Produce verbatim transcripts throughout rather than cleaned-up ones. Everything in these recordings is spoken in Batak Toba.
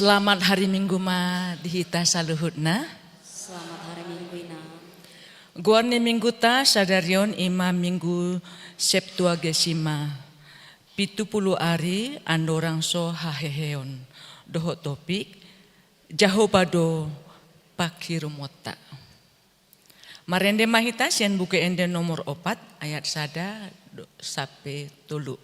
Selamat hari Minggu ma di hita saluhutna. Selamat hari Minggu, Inang. Goar ni Mingguta sadari on i ma Minggu Septuagesima, pitu pulu ari andorang so haheheon. Dohot topik, Jahowa do panghirumonta. Marende ma hita sian Buku Ende nomor opat, ayat sada do-, sampe tolu.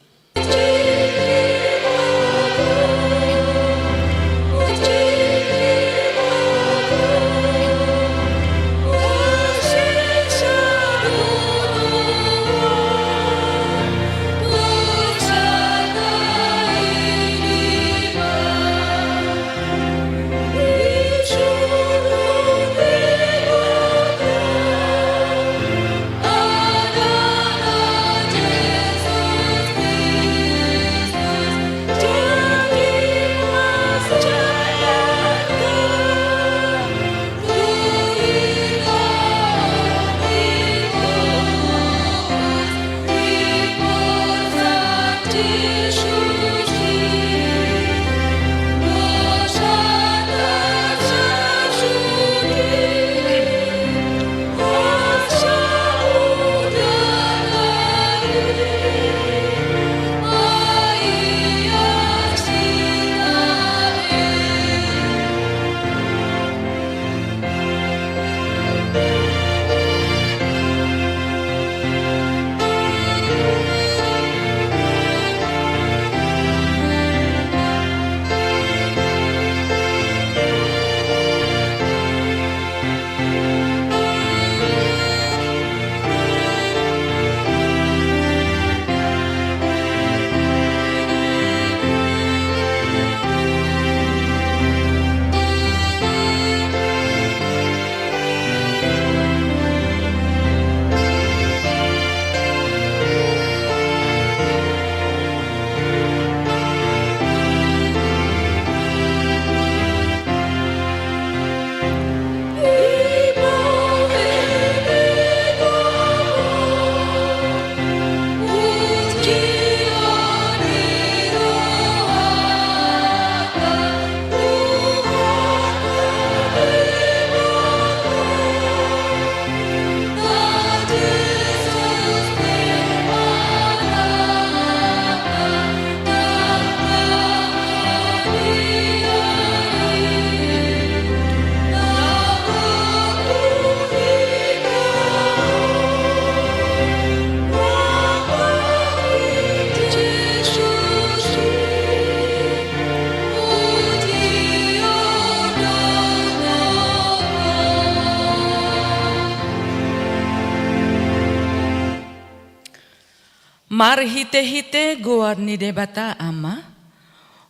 Marhitehite goar ni Debata Ama,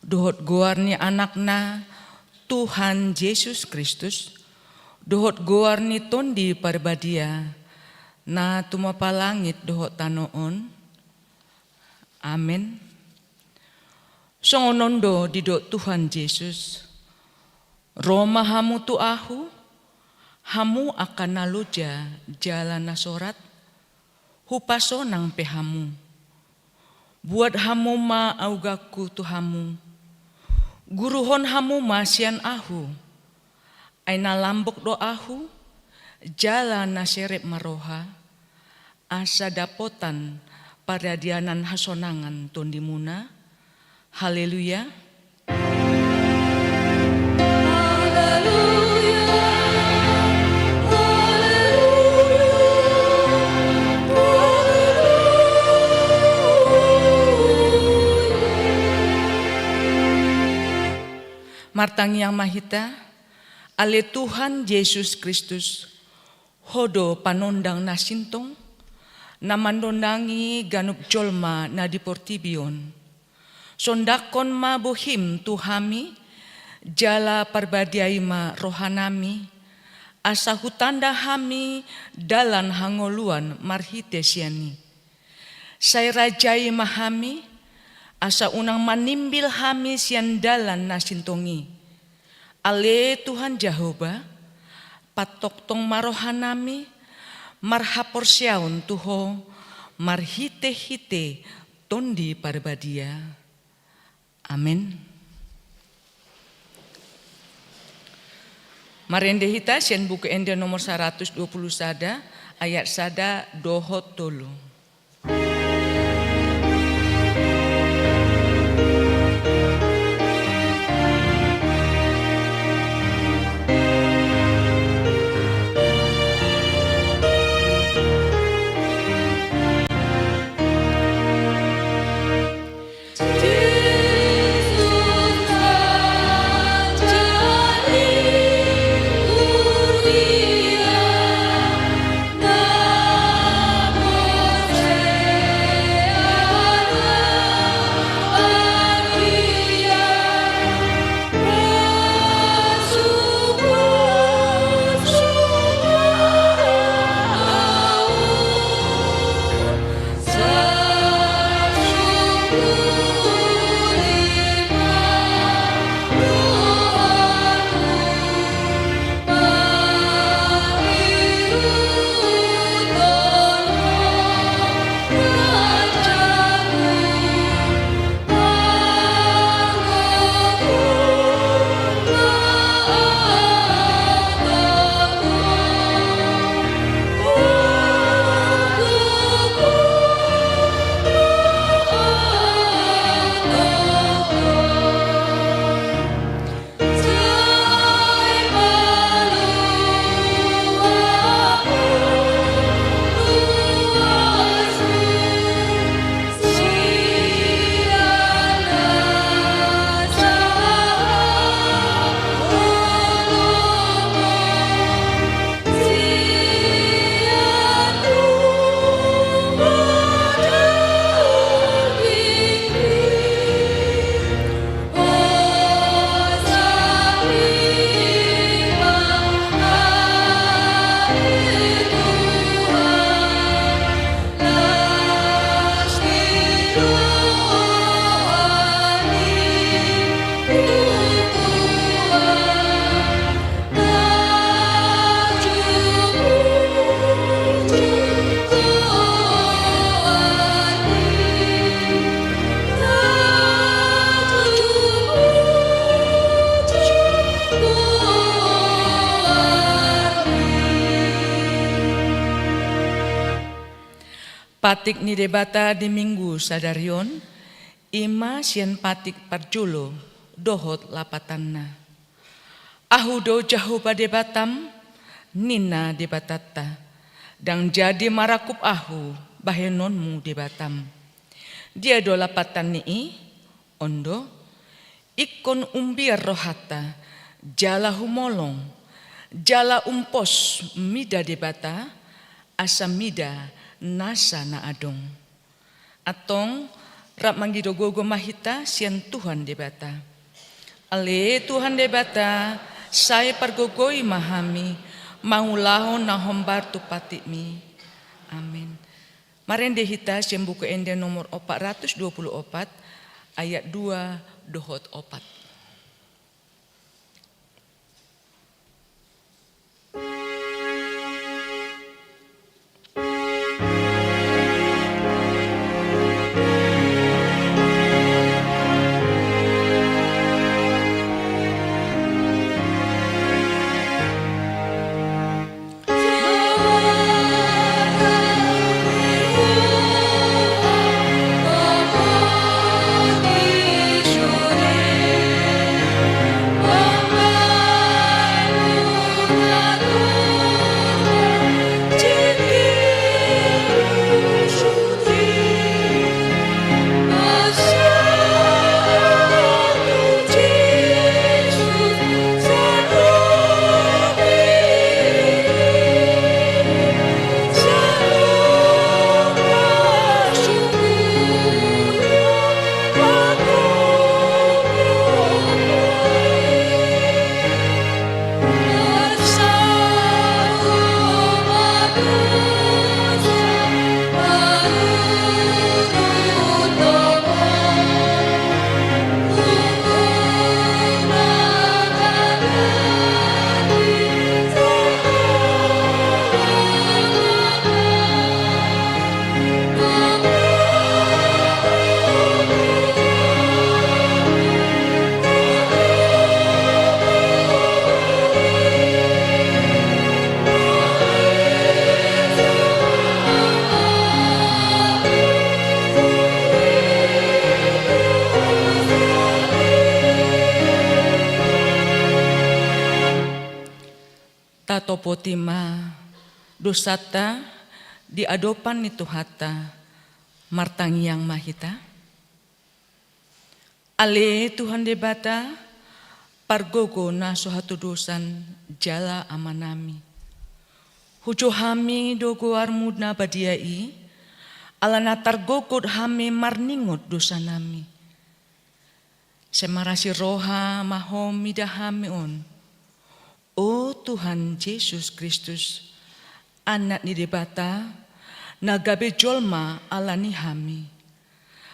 dohot goar ni Anakna Tuhan Jesus Kristus, dohot goar ni Tondi Parbadia, na tumompa langit dohot tano on. Amen. Songon on do didok Tuhan Jesus: Ro ma hamu tu Ahu, hamu angka na loja jala na sorat, hupasonang pe hamu. Buat hamu ma auganku tu hamu, guruhon hamu ma sian Ahu. Ai na lambok do ahu, jala na serep ma roha, asa dapotan paradianan hasonangan tondimuna. Haleluya. Martangiang ma hita. Ale Tuhan Jesus Kristus, Ho do panondang na sintong, na mandondangi ganup jolma na di portibi on. Sondanghon ma bohim tu hami, jala parbadiai ma rohanami, asa hutanda hami dalan hangoluan marhite sian i. Sai rajai ma hami, asa unang manimbil hami sian dalan na sintong i. Ale Tuhan Jahowa, patongtong ma rohanami, marhaporseaon tu Ho, marhitehite Tondi Parbadia. Amen. Marende hita sian Buku Ende nomor saratus dua pulu sada, ayat sada dohot tolu. Patik ni Debata di Minggu sadari on, i ma sian patik parjolo dohot lapatanna. Ahu do Jahowa Debatam, ninna Debatanta, ndang jadi marakup ahu bahenonmu Debatam. Dia do lapatan ni i? On do, ingkon umbiar rohanta, jala humolong, jala umpos mida Debata, asa mida nasa na adong. Antong, rap mangido gogo ma hita sian Tuhan Debata. Ale Tuhan Debata, sai pargogoi ma hami, mangulahon na hombar tu patikmi. Amen. Marende hita sian Buku Ende nomor opat ratus dua pulu opat, ayat dua dohot opat. Topoti ma dosanta di adopan ni Tuhanta, martangiang ma hita. Ale Tuhan Debata, pargogo na so hatodosan jala Amanami. Hujo hami do goarMu na badia i, ala na targogot hami marningot dosanami. Sai marasi roha ma Ho mida hami on. O Tuhan Jesus Kristus, Anak ni Debata, na gabe jolma ala ni hami.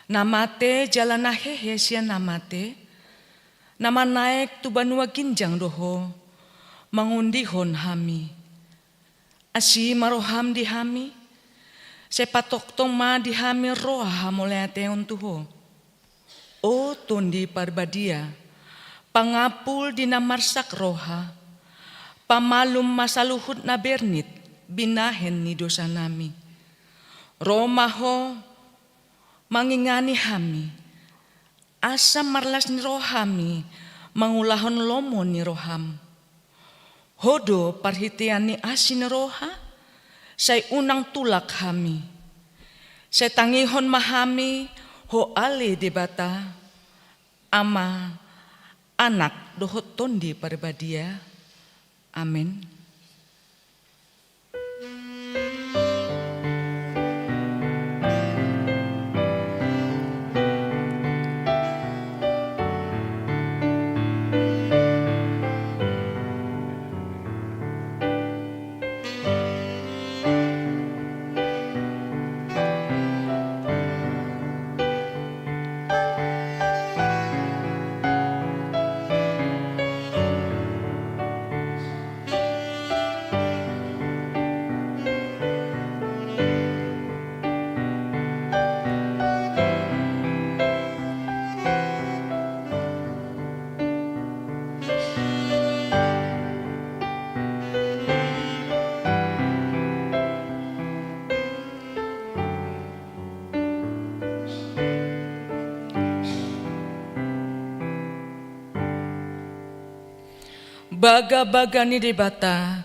Na mate jala na hehe sian na mate, na manaek tu banua ginjang do Ho, mangondihon hami. Asi ma rohaM di hami, sai patongtong ma di hami roha hamauliateon tu Ho. O Tondi Parbadia, pangampul di na marsak roha, pamalum ma saluhut na bernit binahen ni dosanami. Ro ma Ho mangingani hami, asa marlas ni roha hami mangulahon lomo ni rohaM. Ho do parhitean ni asi ni roha, sai unang tulak hami. Sai tangihon ma hami Ho ale Debata, Ama, Anak dohot Tondi Parbadia. Amen. Bagabaga ni Debata,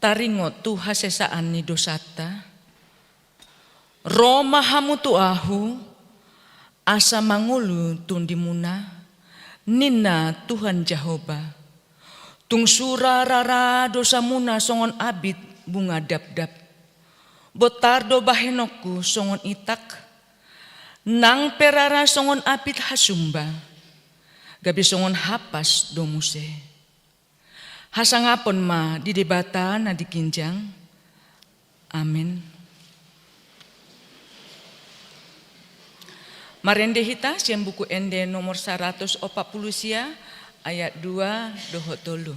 taringot tu hasesaan ni dosanta. Ro ma hamu tu Ahu, asa mangolu tondimuna, ninna Tuhan Jahowa. Tung sura rara dosamuna songon abit bunga dapdap. Bontar do bahenonku songon itak, nang pe rara songon abit hasumba, gabe songon hapas do muse. Hasangapon ma di Debata na di ginjang. Amen. Marende hita sian Buku Ende nomor saratus opat pulu sia, ayat dua dohot tolu.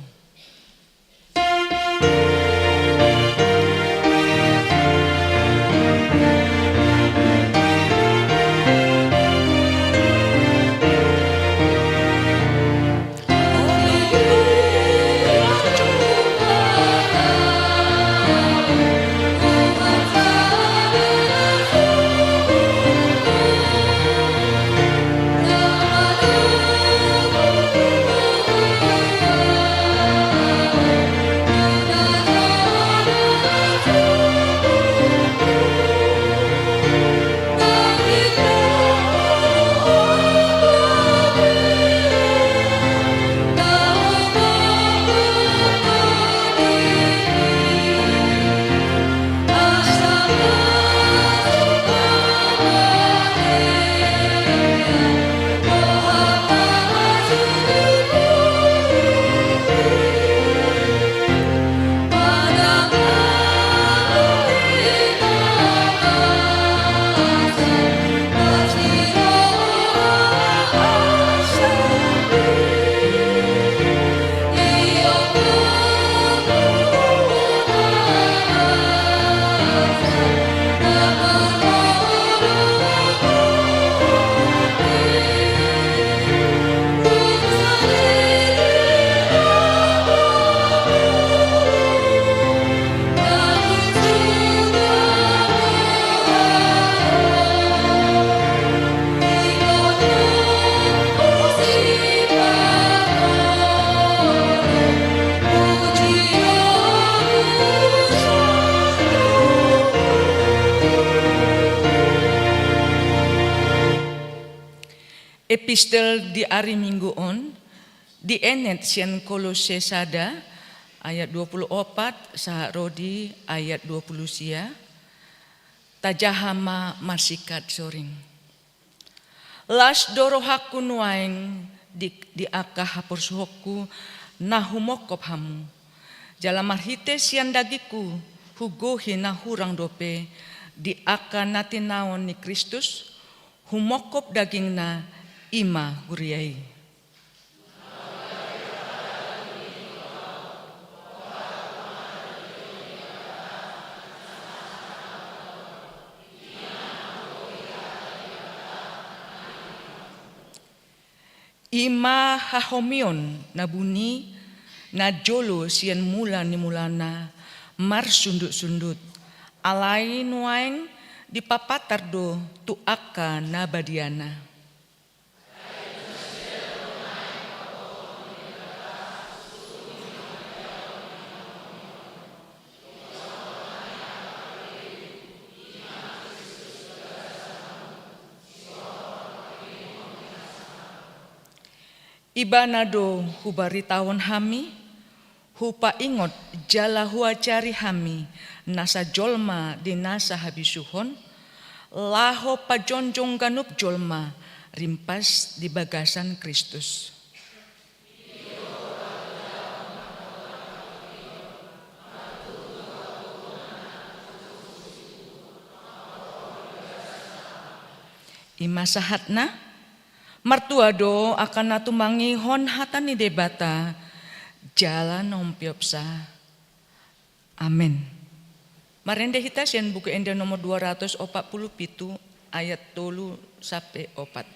Epistel di ari Minggu on dienet sian Kolose sada ayat dua pulu opat sahat ro di ayat dua pulu sia. Tajaha ma marsingkat soring. Las do rohangku nuaeng di, di angka haporsuhonku na humongkop hamu. Jala marhite sian dagingku hugohi na hurang dope di angka na tinaon ni Kristus, humongkop dagingna, i ma huria i. I ma hahomion na buni na jolo sian mula ni mulana marsundutsundut, alai nuaeng dipapatar do tu angka na badiana. Ibana do hubaritahon hami, hupaingot jala huajari hami nasa jolma di nasa habisuhon, laho pajongjong ganup jolma rimpas di bagasan Kristus. I ma sahatna. Martua do angka na tumangihon hata ni Debata jala na umpeopsa. Amen. Marende hita sian Buku Ende nomor dua ratus opat pulu pitu, ayat tolu sampe opat.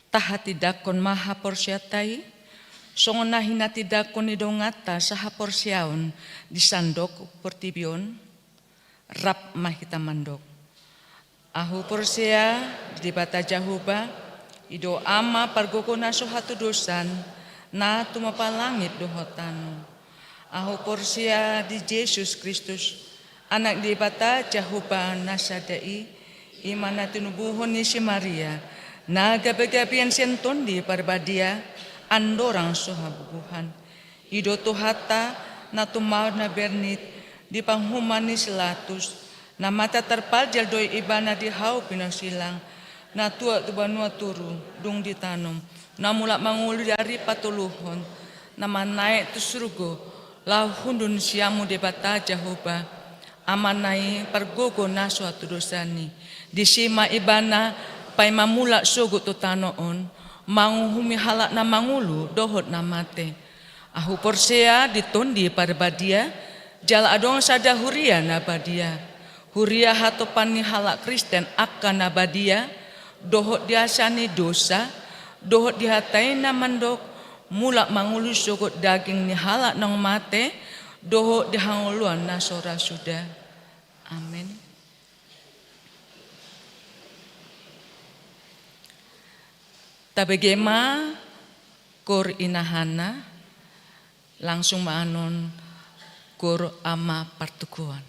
Tahatindangkon ma haporseaonta i, songon na hinatindangkon ni donganta sahaporseaon di sandok portibi on. Rap ma hita mandok. Ahu porsea di Debata Jahowa, i do Ama pargogo na so hatudosan, na tumompa langit dohot tano. Ahu porsea di Jesus Kristus, Anak ni Debata Jahowa na sada i, i ma na tinubuhon ni si Maria, na gabegabean sian Tondi Parbadia, andorang so habubuhan. I do Tuhanta, na tumao na bernit di panguhuman ni si Latus, na mate tarpaljal do Ibana di hau pinarsilang, na tuat tu banua toru, dung ditanom, na mulak mangolu di ari patoluhon, na manaek tu surgo, laho hundul sian hamu Debata Jahowa, Amana i pargogo na so hatudosan i. Disi ma Ibana paima mulak sogot tu tano on, manguhumi halak na mangolu dohot na mate. Ahu porsea di Tondi Parbadia, jala adong sada huria na badia. Huria hatopan ni halak Kristen angka na badia, dohot di asa ni dosa, dohot di hata i na mandok, mulak mangolu sogot daging ni halak naung mate, dohot di hangoluan na so ra suda. Amen. Tabege ma koor inahana, langsung ma annon koor ama partukuan.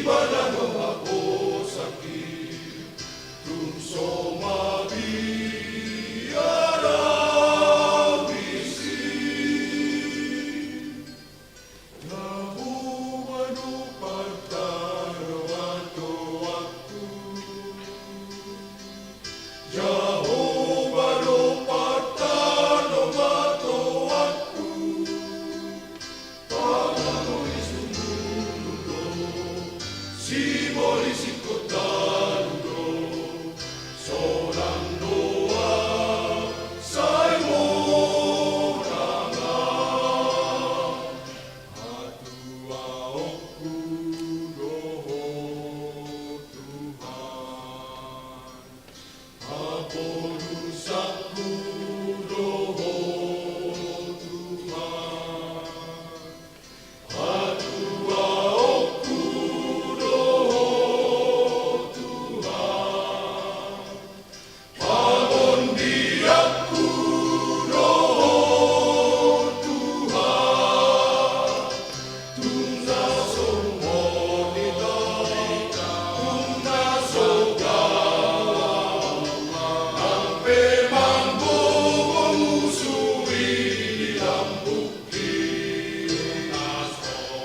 Pala do haposan i, tung so mabiar au disi. Jahowa do partanobatoanku. Jahowa do partanobatoanku. Pangago ni sumurung do, simoli singkot talu do, sonang do au sai monang. Hatuaonku do Ho Tuhan. Haporusanku do Ho Tuhan. Hatuaonku do Ho Tuhan. Pangondianku do Ho Tuhan. Tung na so humordi au, tung na so gau au, nang pe mambobo musu i di lambungki.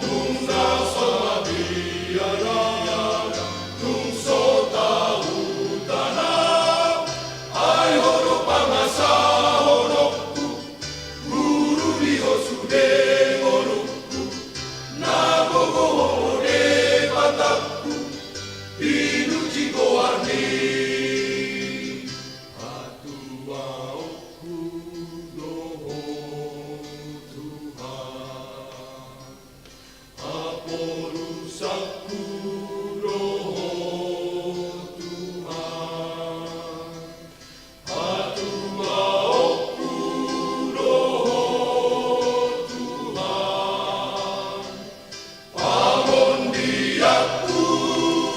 Tung na so mabiar au, tung so tahutan au, ai Ho do pangasahononku. Guru di ho sude ngolungku, na gogo ho ode batangku, pinuji goarmi. Hatuaonku do Ho Tuhan. Haporusanku do Ho Tuhan. Hatuaonku do Ho Tuhan. Pangondianku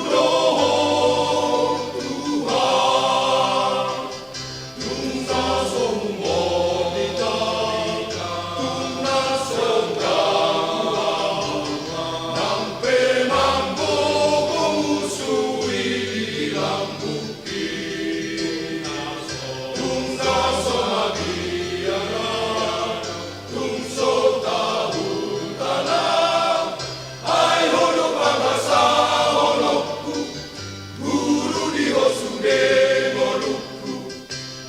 do Ho Tuhan. Tung na so humordi au, tung na so gau au, nang pe mambobo musu i di lambungki. Tung na so mabiar au, tung so tahutan au, ai Ho do pangasahononku. Guru di ho sude ngolungku,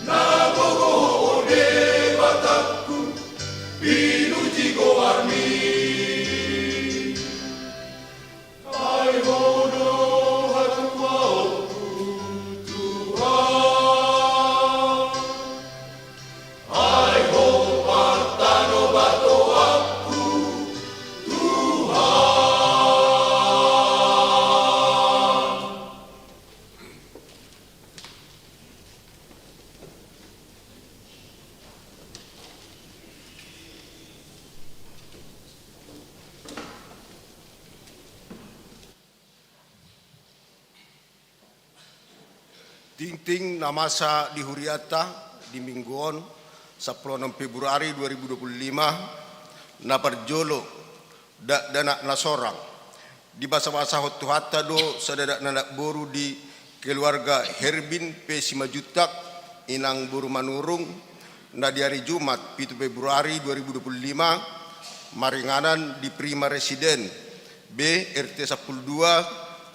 na gogo ho ode batangku, pinuji goarmi. Ai Ho do hatuaonku, Tuhan. Ai Ho partanobatoanku, Tuhan. Tingting na masa di hurianta di minggu on, sampulu onom Februari dua ribu dua puluh lima, na parjolo, dakdanak na sorang. Dibasabasahon Tuhanta do sada dakdanak boru di keluarga Herbin P. Simanjuntak, inang boru Manurung, na di ari Jumat, pitu Februari dua ribu dua puluh lima, maringanan di Prima Residen B, R T sampulu dua,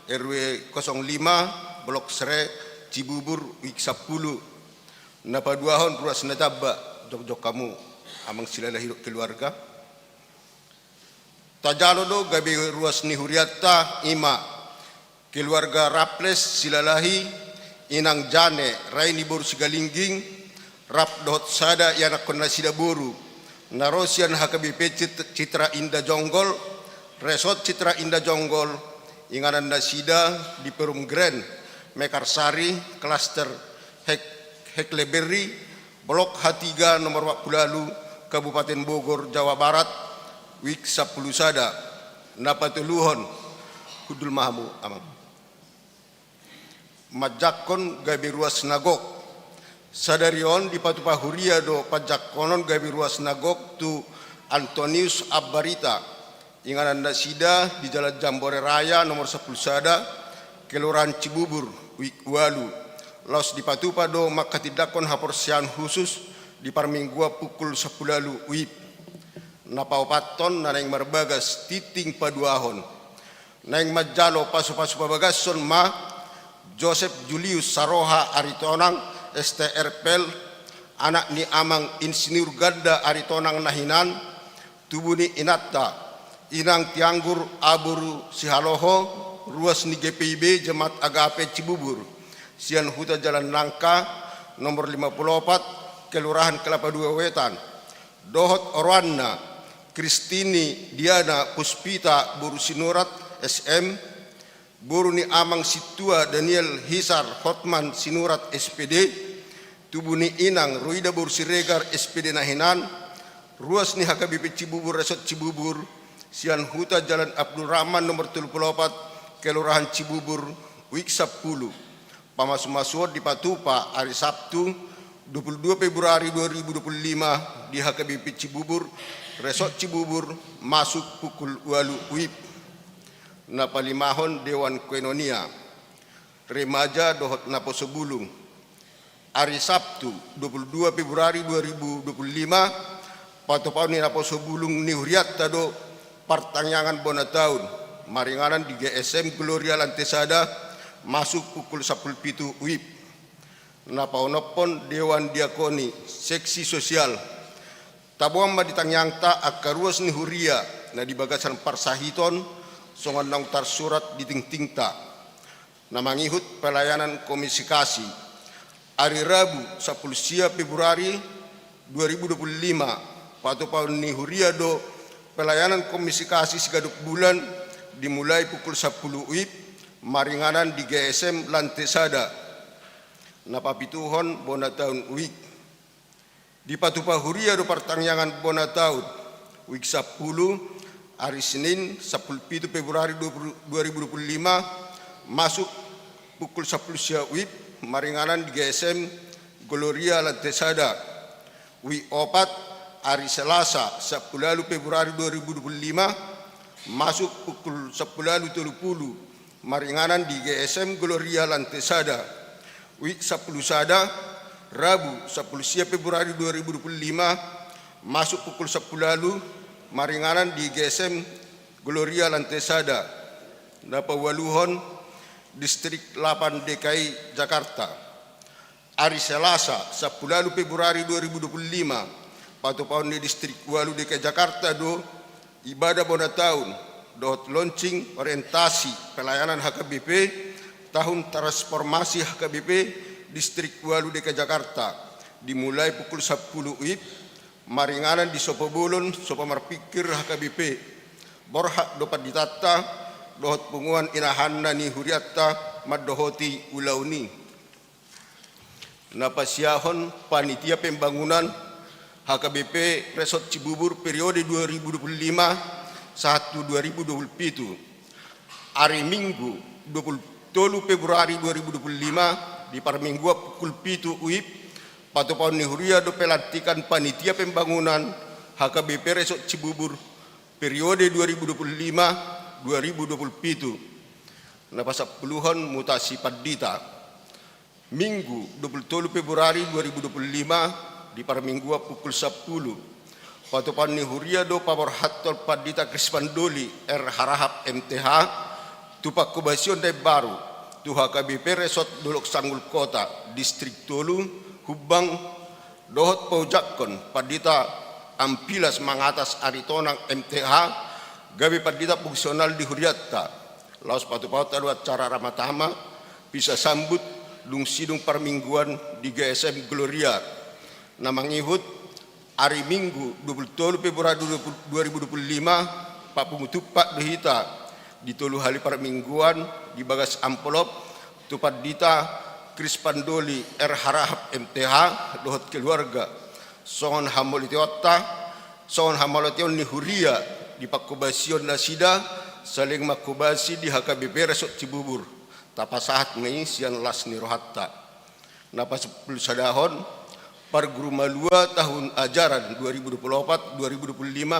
R W kosong lima, Blok Sere, Cibubur, Wik sampulu. Na paduahon ruas na tamba, jongjong hamu, amang Silalahi dohot keluarga. Tajalo do gabe ruas ni hurianta, i ma keluarga Raffles Silalahi, inang Jane, rai ni boru Sigalingging, rap dohot sada ianakhon nasida boru, na ro sian H K B P Cit-, Citra Indah Jonggol, Resort Citra Indah Jonggol, inganan nasida di Perum Grand, Mekarsari, Klaster Hek-, Huckleberry, Blok H tiga nomor empat puluh ualu, Kabupaten Bogor, Jawa Barat, Wik sampulu sada. Na patoluhon, hundul ma hamu, amang. Manjangkon gabe ruas na gok. Sadari on dipatupa huria do panjangkonon gabe ruas na gok tu Antonius Ambarita, Inganan nasida di Jalan Jambore Raya nomor sampulu sada, Kelurahan Cibubur, Wik ualu. Laos dipatupa do manghatindanghon haporseaon husus di parmingguan pukul sampulu ualu wib. Na paopathon na naeng marbagas tintin paduahon. Naeng manjalo pasupasu pabagason ma Joseph Julius Saroha Aritonang, S T R P L, anak ni Amang Insinyur Ganda Aritonang na hinan, tubu ni inanta, Inang Tianggur Abur Sihaloho, ruas ni G P I B Jemaat Agape Cibubur, sian Huta Jalan Nangka, nomor lima pulu opat, Kelurahan Kelapa Dua Wetan. Dohot oroanna, Kristini Diana Puspita boru Sinurat, S M, boru ni Amang Sintua Daniel Hisar Hotman Sinurat, S P D, tubu ni Inang Roida boru Siregar, S P D na hinan, ruas ni H K B P Cibubur, Resort Cibubur, sian Huta Jalan Abdul Rahman nomor tolu pulu opat, Kelurahan Cibubur, Wik sampulu. Pamasumasuon dipatupa ari Sabtu, dua pulu dua Februari dua ribu dua pulu lima, di H K B P Cibubur, Resort Cibubur, masuk pukul ualu wib. Na palimahon Dewan Koinonia, remaja dohot naposo bulung. Ari Sabtu, dua pulu dua Februari dua ribu dua pulu lima, patupaon ni naposo bulung ni hurianta do partangiangan bona taon, maringanan di G S M Gloria Lante Sada, masuk pukul sampulu pitu wib. Na paonomhon Dewan Diakoni Seksi Sosial. Taboan ma di tangiangta angka ruas ni huria na di bagasan parsahiton, songon naung tarsurat di tingtingta. Na mangihut pelayanan komunikasi. Ari Rabu, sampulu sia Februari dua ribu dua pulu lima, patupaon ni huria do pelayanan komunikasi siganup bulan, dimulai pukul sampulu wib, maringanan di G S M Lante Sada. Na papituhon bona taon wik. Dipatupa huria do partangiangan bona taon, wik sampulu, ari Senin, sampulu pitu Februari dua ribu dua pulu lima, masuk pukul sampulu sia wib, maringanan di G S M Gloria Lante Sada. Wik opat, ari Selasa, sampulu ualu Februari dua ribu dua pulu lima, masuk pukul sampulu ualu tolu pulu, maringanan di G S M Gloria Lante Sada. Wik sampulu sada, Rabu, sampulu sia Februari dua ribu dua pulu lima, masuk pukul sampulu ualu, maringanan di G S M Gloria Lante Sada. Na paualuhon, Distrik lapan D K I Jakarta. Ari Selasa, sampulu ualu Februari dua ribu dua pulu lima, patupaon ni Distrik ualu D K I Jakarta do ibadah bona taon dohot launching orientasi pelayanan H K B P, tahun transformasi H K B P Distrik ualu D K I Jakarta, dimulai pukul sampulu wib, maringanan di sopo bolon, sopo marpingkir H K B P. Borhat do panditanta dohot punguan inahanna ni hurianta mandohoti ulaon i. Na pasiahon panitia pembangunan H K B P Resort Cibubur periode dua ribu dua puluh lima sahat tu dua ribu dua puluh pitu. Ari Minggu, dua puluh tolu Februari dua ribu dua puluh lima, di parmingguan pukul pitu wib, patupaon ni huria do pelantikan panitia pembangunan H K B P Resort Cibubur periode dua ribu dua puluh lima dua ribu dua puluh pitu. Na pasampuluhon mutasi pandita. Minggu, dua puluh tolu Februari dua ribu dua puluh lima, di parmingguan pukul sampulu. Patupaon ni huria do paborhathon Pandita Krispandoli R Harahap M T H, tu pangkobasion na imbaru, tu H K B P Resort Dolok Sanggul Kota, Distrik tolu, Humbang, dohot paujakkon Pandita Ampilas Mangatas Aritonang M T H, gabe pandita fungsional di hurianta. Laos patupahon do acara ramatama, misa sambut, dung sidung parmingguan di G S M Gloria. Na mangihut, ari Minggu, dua puluh tolu Februari dua ribu dua puluh lima, papungu tumpak do hita, di tolu hali parmingguan, di bagas amplop, tu Pandita Krispandoli R Harahap M T H, dohot keluarga, songon hamauliateonta, songon hamauliateon ni huria di pangkobasion nasida, saleleng mangkobasi di H K B P Resort Cibubur. Tapasahat ma i sian las ni rohanta. Na pasampulusadahon, parguru malua tahun ajaran dua ribu dua puluh opat dua ribu dua puluh lima,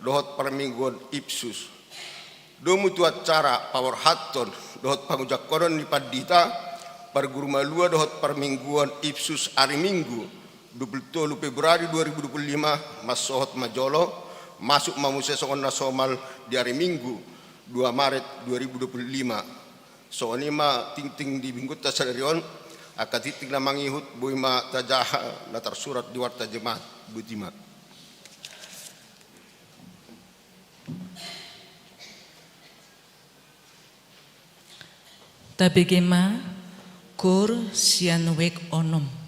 dohot parmingguon Ipsus. Domu tu acara paborhathon dohot pangujangkonon ni pandita parguru malua dohot parmingguon Ipsus ari Minggu dua puluh tolu Februari dua ribu dua puluh lima, mansohot ma jolo, masuk ma muse songon na somal di ari Minggu dua Maret dua ribu dua puluh lima. Songon i ma tingting di Minggunta sadari on. Angka tingting na mangihut boi ma tajaha na tarsurat di Warta Jemaat. Boti ma. Tabege ma, Koor sian wijk onom.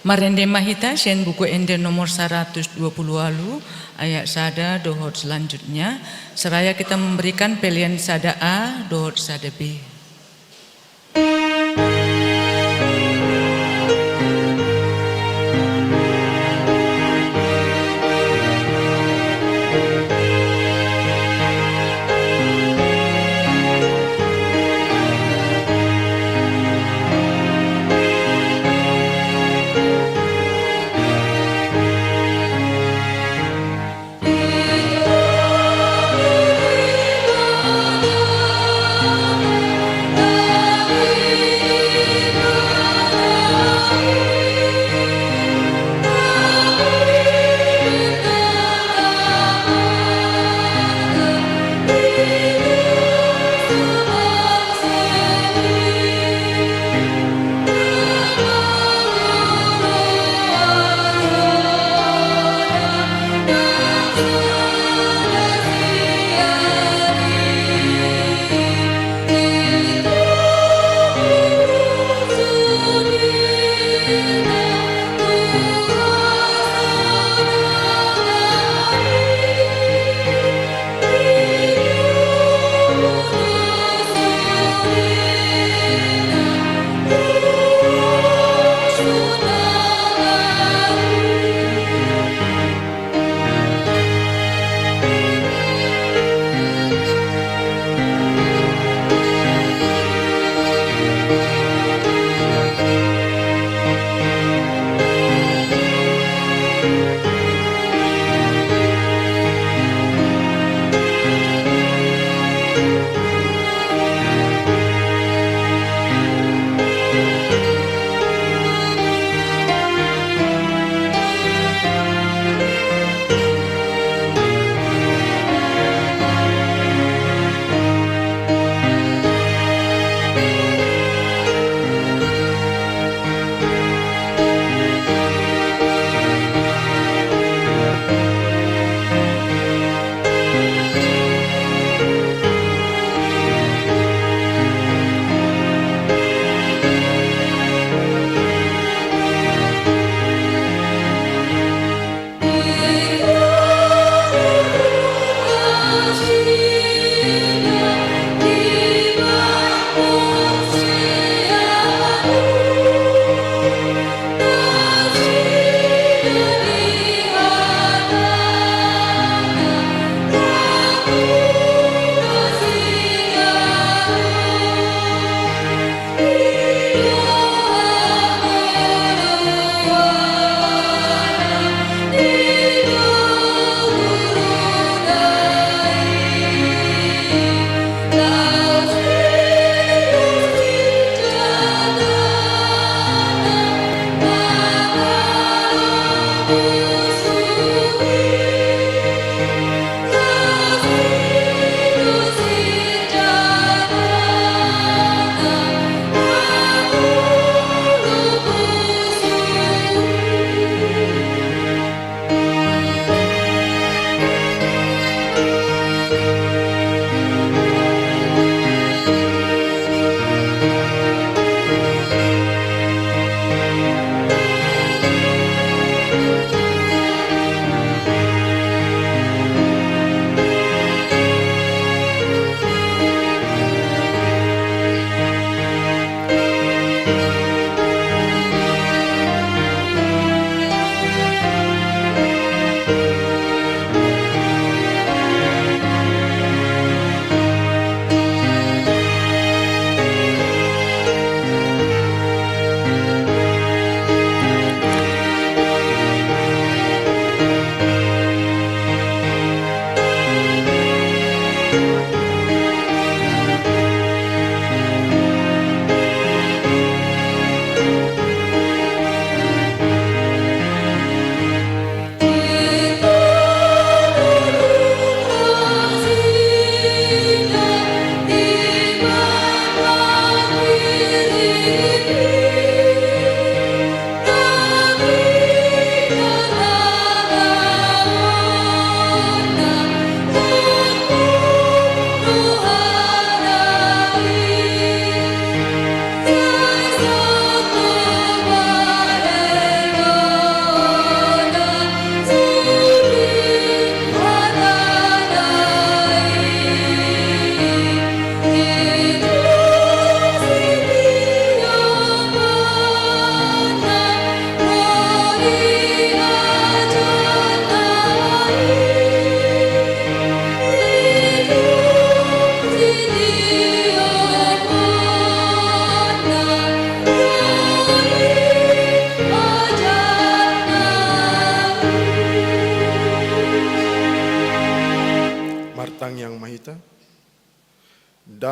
Marende ma hita sian Buku Ende nomor saratus dua pulu ualu, ayat sada dohot selanjutnya, seraya kita memberikan pelean sada A dohot sada B.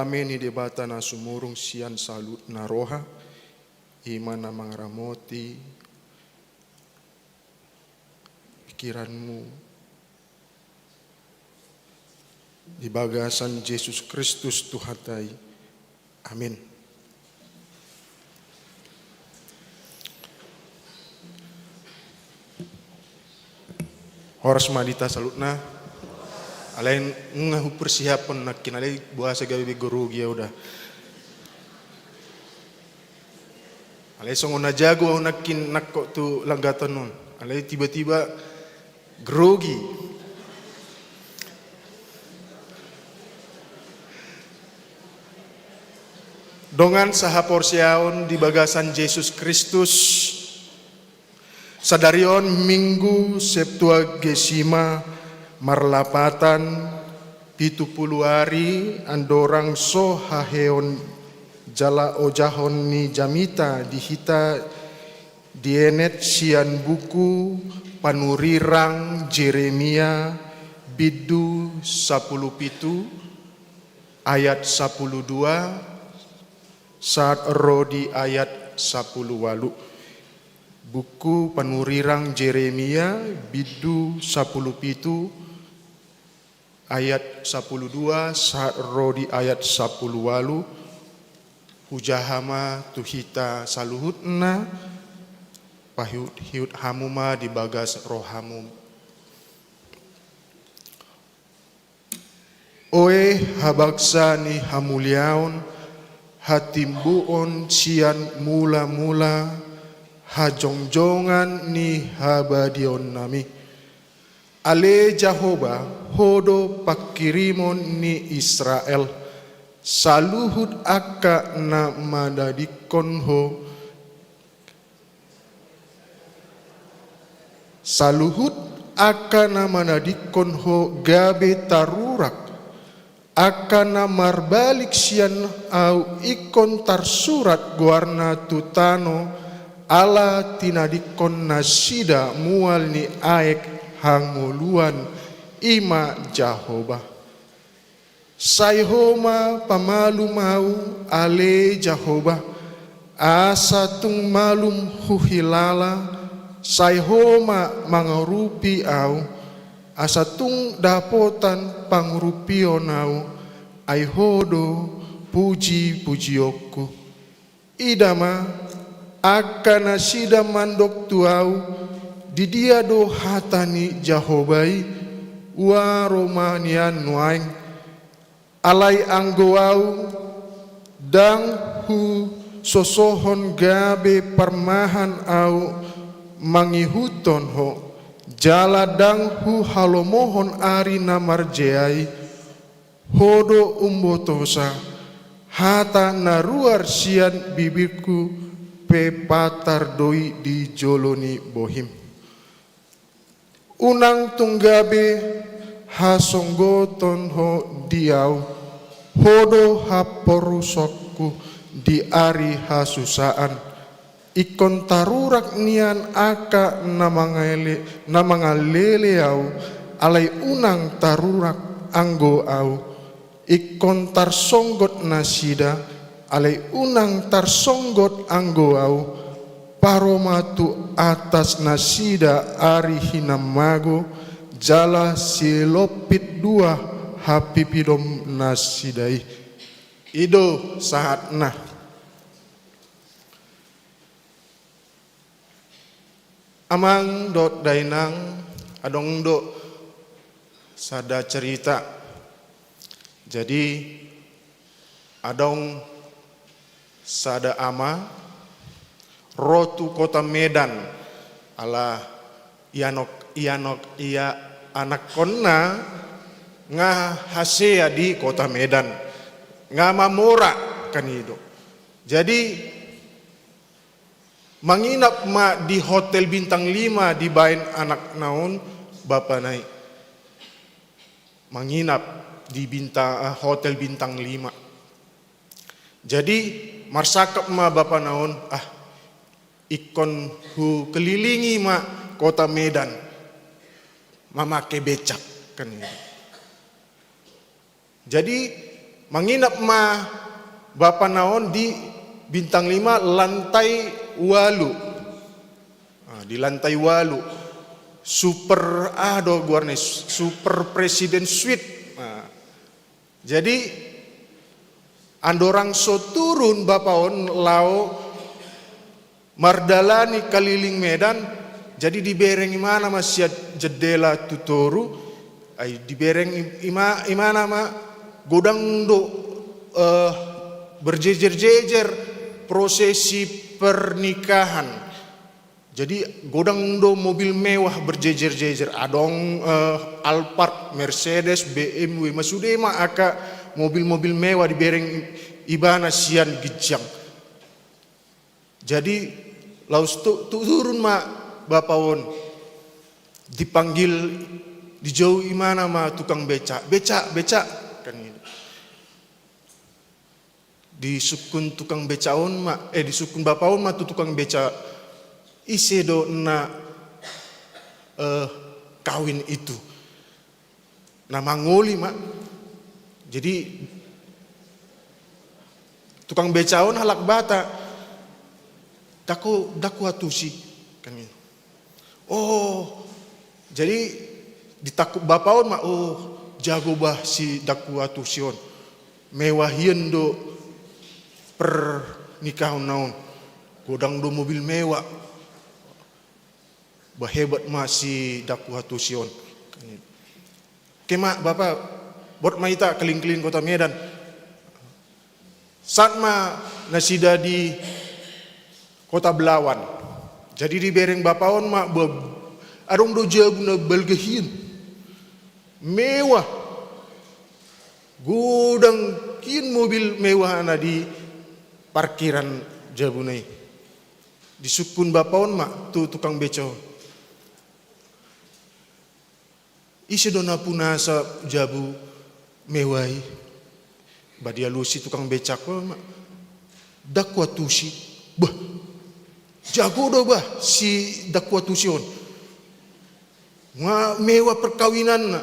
Dame ni Debata na sumurung sian saluhutna roha, i ma na mangaramoti pikiranmu di bagasan Jesus Kristus Tuhanta i. Amin. Horas ma di hita saluhutna. Alai nunga hupersiaphon nangkin, alai boasa gabe grogi au da. Alai songon na jago au nangkin nangkok tu langgatan on. Alai tiba-tiba grogi. Dongan sahaporseaon di bagasan Jesus Kristus, sadari on Minggu Septuagesima marlapatan pitu pulu ari andorang so haheon jala ojahon ni jamita di hita dienet sian buku panurirang Jeremia bindu sapulu pitu ayat sapulu dua sahat ro di ayat sapulu ualu. Buku panurirang Jeremia bindu sapulu pitu ayat sapulu dua sahat ro di ayat sapulu ualu. Hujaha ma tu hita saluhutna, pahihut-hihut hamu ma di bagas rohamu. Oe habangsa ni hamuliaon, hatimboon sian mula-mula hajongjongan ni habadiaonnami. Ale Jahowa, Ho do pangkirimon ni Israel, saluhut angka na manadingkon Ho, saluhut angka na manadingkon Ho gabe tarurak, angka na marbalik sian Ahu ingkon tarsurat goarna tu tano, ala tinadingkon nasida mual ni aek hangoluan, i ma Jahowa. Sai Ho ma pamalum ahu, ale Jahowa, asa tung malum huhilala, sai Ho ma mangurupi ahu, asa tung dapotan pangurupion ahu, ai Ho do puji-pujionku. Ida ma, angka nasida mandok tu ahu, di dia do hata ni Jahowa i, ua ro ma nian nuaeng. Alai anggo ahu, ndang husosohon gabe parmahan ahu mangihuthon ho, jala ndang huhalomohon ari na marjea i, Ho do umbotosa, hata na ruar sian bibirhu pe patar do i di jolo ni bohim. Unang tung gabe hasonggoton ho di ahu, Ho do haporusonku di ari hasusaan. Ingkon tarurak nian angka na mangale-, na mangalele ahu, alai unang tarurak anggo ahu. Ingkon tarsonggot nasida, alai unang tarsonggot anggo ahu. Paro ma tu atas nasida ari hinamago, jala silompit dua hapipidon nasida i. I do sahatna. Amang dohot dainang, adong do sada cerita. Jadi, adong sada ama ro tu kota Medan, ala ianok, ianok, ia anakkonna nga hasea di kota Medan, nga mamora kan i do. Jadi, manginap ma di hotel bintang lima dibaen anakna on bapana i. Manginap di binta-, eh, hotel bintang lima. Jadi, marsangkap ma bapana on, "Ah, ingkon hukelilingi ma kota Medan mamake becak," kan gitu. Jadi, Manginap ma bapana on di bintang lima, lantai walu. Ah, di lantai walu. Super, ah, do goarna, Super President Suite. Ah. Jadi, andorang so turun bapa on laho mardalani kaliling Medan, jadi dibereng imana ma sian jendela tu toru, ai dibereng i-, ima-, imana ma godang do, eh, berjejer-jejer prosesi pernikahan. Jadi godang do mobil mewah berjejer-jejer, adong, eh, Alphard, Mercedes, B M W, ma sude ma angka mobil-mobil mewah dibereng ibana sian ginjang. Jadi laos tu, tu turun ma bapa on, dipanggil, dijou imana ma tukang beca, "Beca, beca," kan gitu. Disungkun tukang beca on ma, eh, disungkun bapa on ma tu tukang beca, "Ise do na, eh, kawin itu?" Na mangoli ma. Jadi tukang beca on halak Batak, "Dang hu, dang huantusi," kan gitu. Oh, jadi ditangkup bapa on ma, "Oh, jago bah si dang huantusi on. Mewah hian do pernikahanna on. Godang do mobil mewah. Bah, hebat ma si dang huantusi on." Oke ma, bapa, bot ma hita keliling-keliling kota Medan. Sahat ma nasida di kota Belawan. Jadi dibereng bapa on ma, bah, adong do jabu na balga hian. Mewah. Godang hian mobil mewah na di parkiran jabuna i. Disungkun bapa on ma tu tukang beca on, "Ise do na punasa jabu mewah i?" Bah, dialusi tukang beca on ma, "Dang huantusi." "Bah, jago do bah si dang huantusi on. Nga mewah perkawinanna,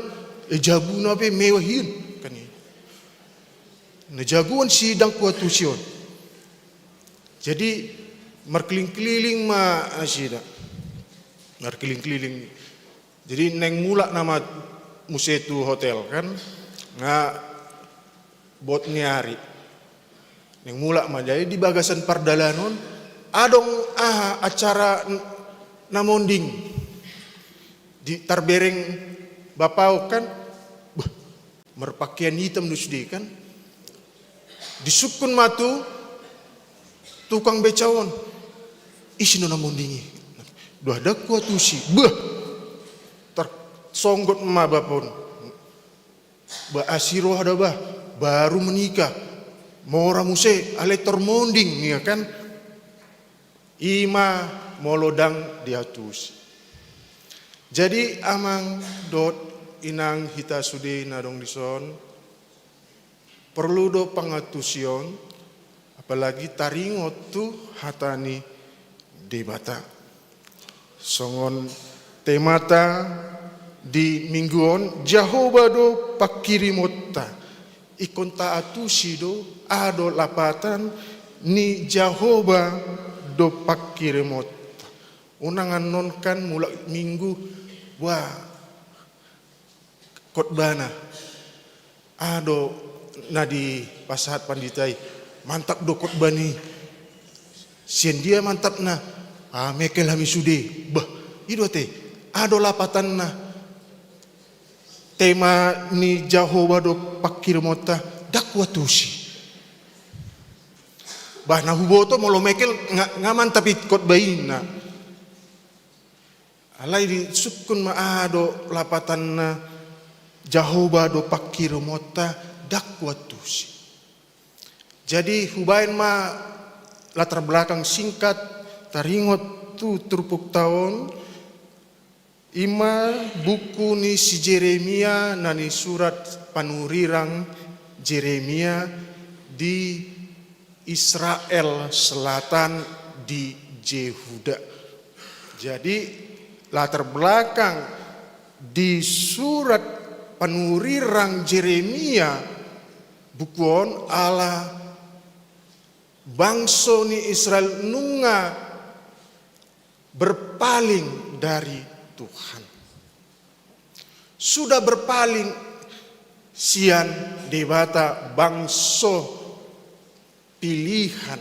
eh, jabuna pe mewah hian," kan i. "Na jagoan si dang huantusi on." Jadi markeliling-keliling ma nasida. Markeliling-keliling. Jadi naeng mulak nama muse tu hotel kan, nga bot ni ari. Naeng mulak ma, jadi di bagasan pardalanan on adong aha, acara n-, na monding. Di tarbereng bapa on kan, bah, marpakean itam do sude kan. Disungkun ma tu tukang beca on, "Ise do na monding i?" "Bah, dang huantusi." "Bah." Tarsonggot ma bapa on, "Bah, asi roha da bah, baru menikah. Mora muse, alai tor monding," ia kan. I ma molo dang diantusi. Jadi amang dohot inang hita sude na adong dison, porlu do pangantusion, apalagi taringot tu hata ni Debata. Songon temata di minggu on, Jahowa do pangkirimonta. Ingkon taantusi do, aha do lapatan ni Jahowa do pangkirimonta. Unang annon kan mulak minggu, wah, khotbahna. Aha do na dipasahat pandita i? Mantap do khotbah ni. Sian dia mantapna? Ah, mengkel hami sude. Bah, i do ate. Aha do lapatanna? Tema ni Jahowa do pangkirimonta, dang huantusi. Bah, na huboto molo mengkel nga, nga mantap i khotbah i na. Alai disungkun ma aha do lapatanna, Jahowa do pangkirimonta, dang huantusi. Jadi hubaen ma latar belakang singkat taringot tu turpukta on, i ma buku ni si Jeremia na nisurat panurirang Jeremia di Israel Selatan di Jehuda. Jadi latar belakang di surat panurirang Jeremia buku on ala bangso ni Israel nunga berpaling dari Tuhan. Sudah berpaling sian Debata, bangso pilihan.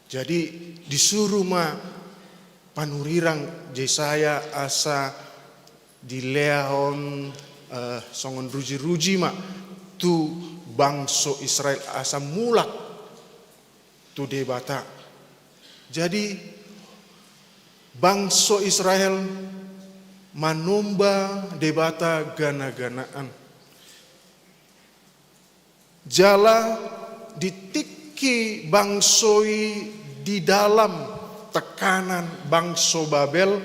Jadi disuru ma panurirang Jesaya asa dilehon, eh, songon ruji-ruji ma tu bangso Israel asa mulak tu Debata. Jadi bangso Israel manomba debata gana-ganaan. Jala di tingki bangso i di dalam tekanan bangso Babel,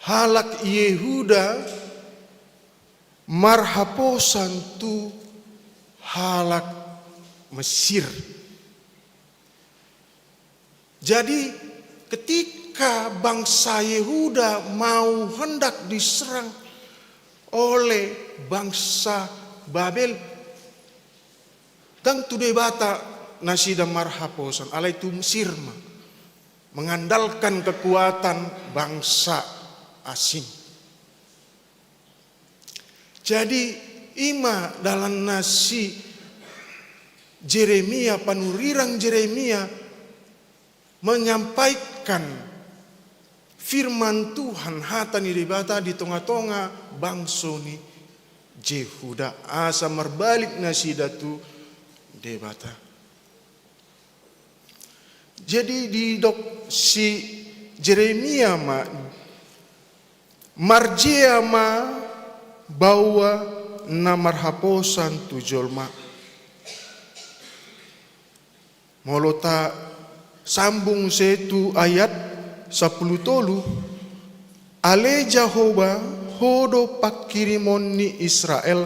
halak Yehuda marhaposan tu halak Mesir. Jadi ketika bangsa Yehuda mau hendak diserang oleh bangsa Babel, ndang tu Debata nasida marhaposan, alai tu Mesir ma, mengandalkan kekuatan bangsa asing. Jadi ima dalan na si Jeremia, panurirang Jeremia menyampaikan firman Tuhan, hata ni Debata di tonga-tonga bangso ni Jehuda, asa marbalik nasida tu Debata. Jadi didok si Jeremia ma, marjea ma baoa na marhaposan tu jolma. Molo tasambung se tu ayat sampulu tolu, Ale Jahowa, Ho do pangkirimon ni Israel,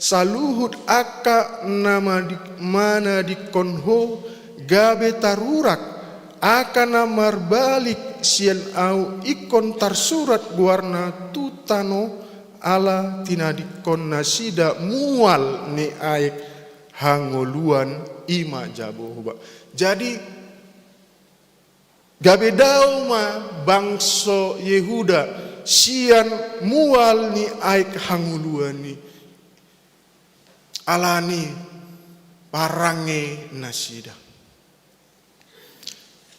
saluhut angka na madi-, manadingkon Ho gabe tarurak, angka na marbalik sian Ahu ingkon tarsurat goarna tu tano, ala tinadingkon nasida mual ni aek hangoluan, ima Jahowa. Jadi gabe dao ma bangso Yehuda sian mual ni aek hangoluan i, alani parange nasida.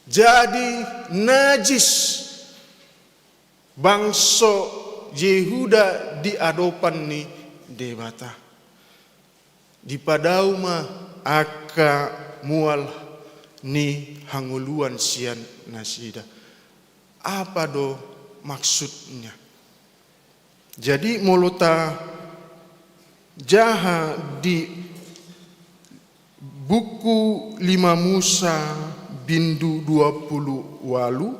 Jadi najis bangso Yehuda di adopan ni Debata. Dipadao ma angka mual ni hangoluan sian nasida. Apa do maksudnya? Jadi molo tajaha di buku Lima Musa bindu dua pulu ualu,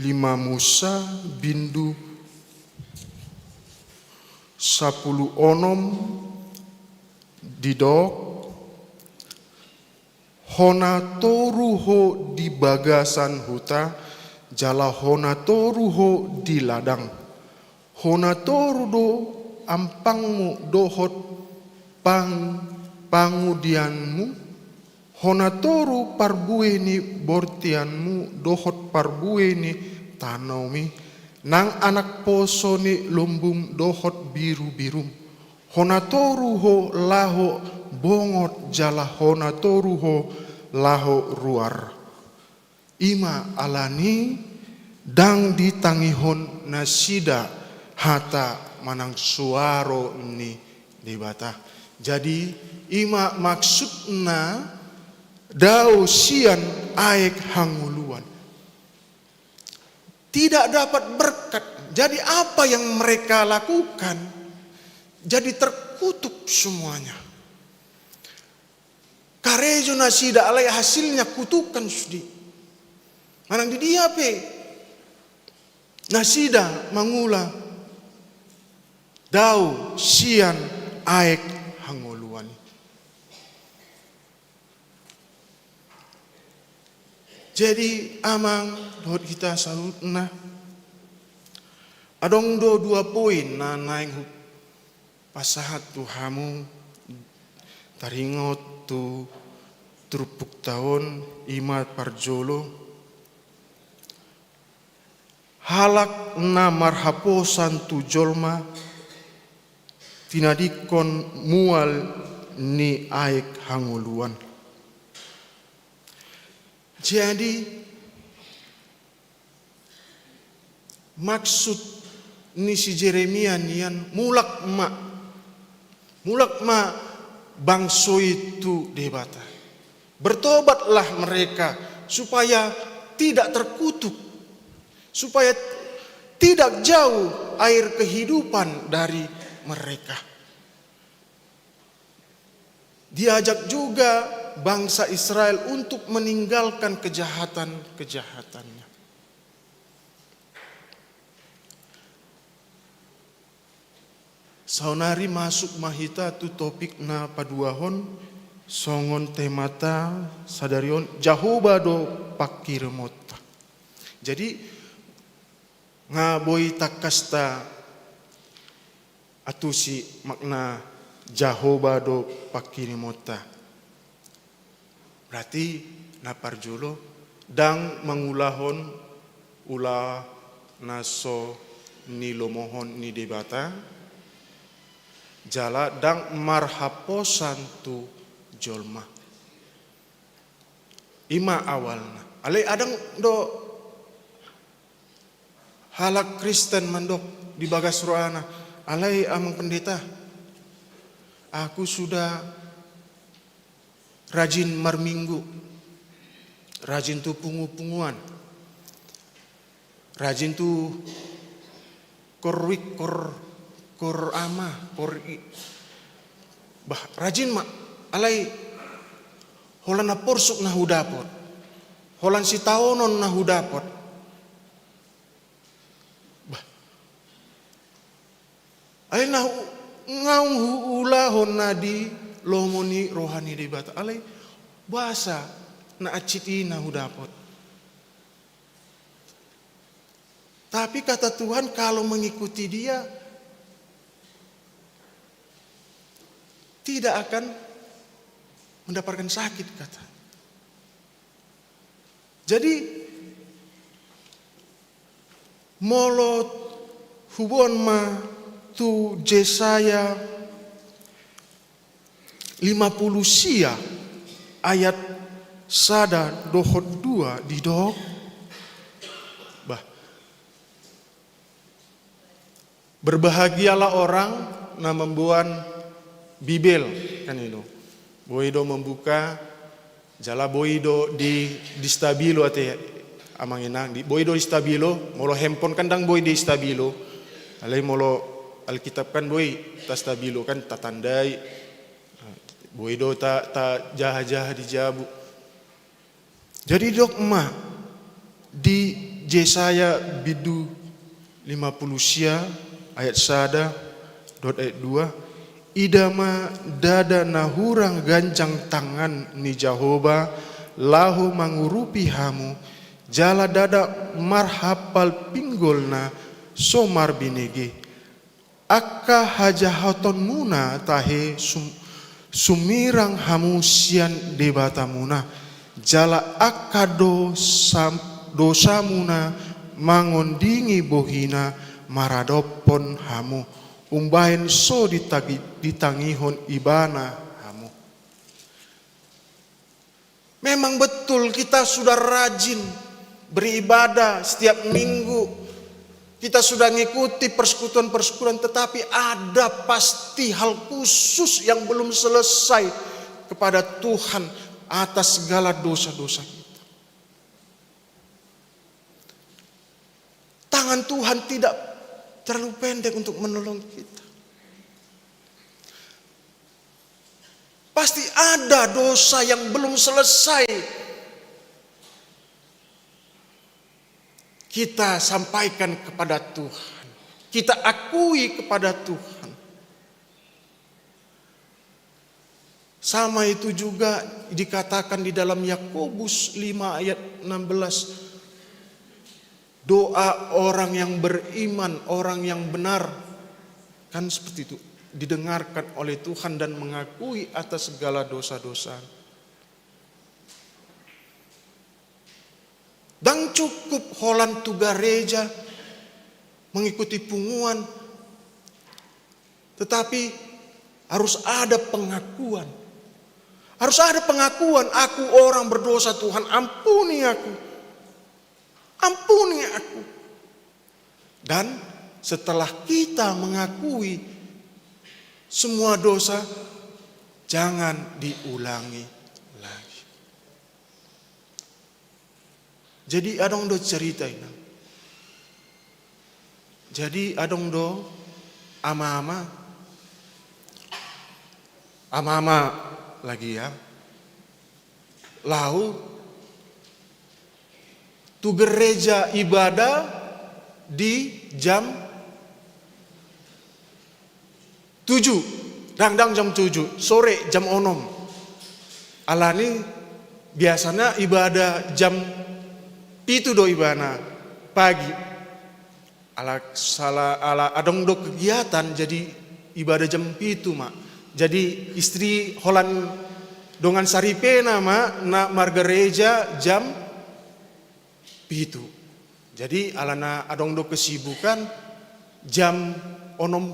Lima Musa bindu sampulu onom, didok: Hona toru ho di bagasan huta, jala hona toru ho di ladang. Hona toru do ampangmu dohot pang-, pangudianmu, hona toru parbue ni bortianmu dohot parbue ni tanomi, nang anak poso ni lombum dohot birubirum. Hona toru ho laho bongot jala hona toru ho laho ruar. Ima alani ndang ditangihon nasida hata manang suaro ni Debata. Jadi ima maksudna dao sian aek hangoluan. Tidak dapat berkat. Jadi apa yang mereka lakukan jadi terkutuk semuanya. Karejo nasida alai hasilnya kutukan sude. Manang di dia pe nasida mangula dao sian aek hangoluan i. Jadi amang dohot hita saluhutna, adong do dua poin na naeng hu-, Pasahat tu hamu taringot tu turpukta on, i ma parjolo: Halak na marhaposan tu jolma tinadingkon mual ni aek hangoluan. Jadi, maksud ni si Jeremia nian, mulak ma, mulak ma bangso i tu Debata. Bertobatlah mereka supaya tidak terkutuk, supaya tidak jauh air kehidupan dari mereka. Diajak juga bangsa Israel untuk meninggalkan kejahatan-kejahatannya. Saonari masuk ma hita tu topik na paduahon, songon temata sadari on, Jahowa do pangkirimonta. Jadi, nga boi tangkas taantusi makna Jahowa do pangkirimonta. Berarti na parjolo, ndang mangulahon ulaon na so nilomohon ni Debata, jala ndang marhaposan tu jolma. I ma awalna. Alai adong do halak Kristen mandok di bagas rohana, "Alai Amang Pendeta, aku sudah rajin marminggu, rajin tu pungu-punguan, rajin tu koruik, kor, kor ama, kor i. Bah, rajin ma, alai holan na porsuk na hudapot, holan sitaonon na hudapot." Bah. Alai na hu-, nga huulahon na di lomo ni roha ni Debata. Alai boasa na hansit i na hudapot. Tapi kata Tuhan, kalau mengikuti Dia, tidak akan mendapatkan sakit, kata. Jadi, molo huboan ma tu Jesaya lima puluh sia ayat sada dohot dua didok, bah, "Berbahagialah orang na mamboan Bibel," kan i do. Boi do membuka, jala boi do di, di stabilo ate, Amang Inang, di, boi do di stabilo, molo handphone kan ndang boi di stabilo. Alai molo Alkitab kan boi tastabilo kan, tatandai. Boi do ta, tajaha-jaha di jabu. Jadi didok ma di Jesaya bindu lima puluh sia ayat sada dohot ayat dua, "Ida ma ndada na hurang ganjang tangan ni Jahowa laho mangurupi hamu, jala ndada marhampal pinggolna so marbinege. Angka hajahatonmuna tahe sum-, sumirang hamu sian Debatamuna, jala angka dosa, dosamuna mangondingi bohina maradophon hamu, umbahen so ditagi-, ditangihon Ibana hamu." Memang betul kita sudah rajin beribadah setiap minggu, kita sudah ngikuti persekutuan-persekutuan, tetapi ada pasti hal khusus yang belum selesai kepada Tuhan atas segala dosa-dosa kita. Tangan Tuhan tidak terlalu pendek untuk menolong kita. Pasti ada dosa yang belum selesai kita sampaikan kepada Tuhan, kita akui kepada Tuhan. Sama itu juga dikatakan di dalam Yakobus lima ayat enam belas. Doa orang yang beriman, orang yang benar, kan seperti itu. didengarkan oleh Tuhan dan mengakui atas segala dosa-dosa. Ndang cukup holan tu gareja mengikuti punguan, tetapi harus ada pengakuan. Harus ada pengakuan, "Aku orang berdosa, Tuhan, ampuni aku. Ampuni aku." Dan setelah kita mengakui semua dosa, jangan diulangi lagi. Jadi adong do cerita, inang. Jadi adong do ama-ama, ama-ama lagi, ya, laho tu gereja ibadah di jam tujuh, ndang, ndang jam tujuh, sore jam onom. Alani biasana ibadah jam pitu do ibana, pagi. Ala sala, ala adong do kegiatan, jadi ibadah jam pitu ma. Jadi istri holan dongan saripena ma na margareja jam pitu. Jadi alana adong do kesibukan, jam onom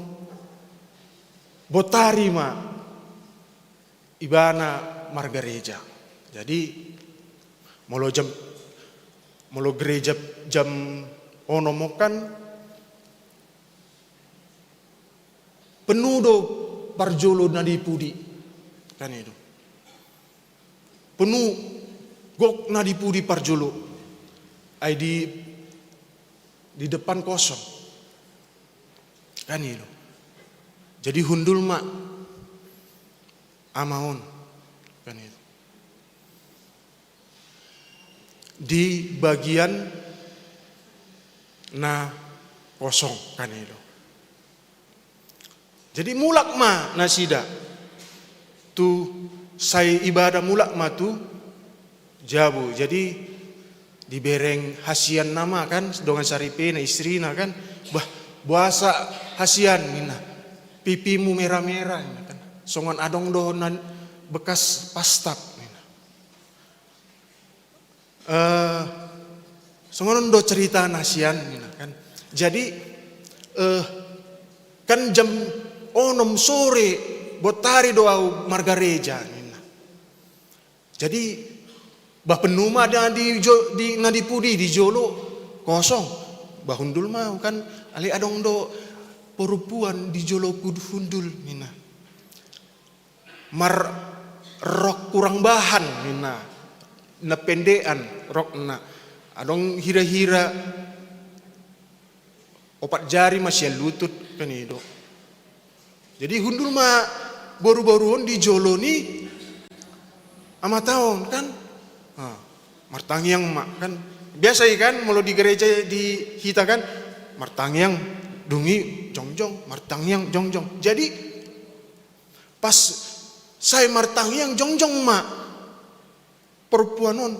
botari ma ibana margareja. Jadi molo jam, molo gereja jam onom on kan penuh do parjolo na di pudi. Kan i do. Penuh gok na di pudi parjolo. Ai di, di depan kosong. Kan i do. Jadi hundul ma ama on. Kan i do. Di bagian na kosong, kan i do. Jadi mulak ma nasida tu, sai ibadah mulak ma tu jabu. Jadi dibereng hasianna ma kan, dongan saripena, istrina kan, "Bah, boasa hasian," ninna, "pipimu merah-merah," ninna kan. "Songon adong do na bekas pastap," ninna. Eh, songon on do ceritana sian, ninna kan. Jadi, eh, kan jam onom sore, botari do au margareja, ninna. Jadi, bah, penuh ma na di jo-, di, na di pudi, di jolo kosong. Bah, hundul ma au kan, alai adong do perempuan di jolo ku hundul, ninna. Mar-, rok kurang bahan, ninna. Na pendekan rokna. Adong hira-hira opat jari ma sian lutut, kan i do. Jadi hundul ma boru-boru on di jolo ni amanta on, kan. Ha, martangiang ma, kan. Biasa i kan, molo di gereja di hita kan, martangiang, dung i jongjong, martangiang, jongjong. Jadi pas sai martangiang, jongjong ma perempuan on,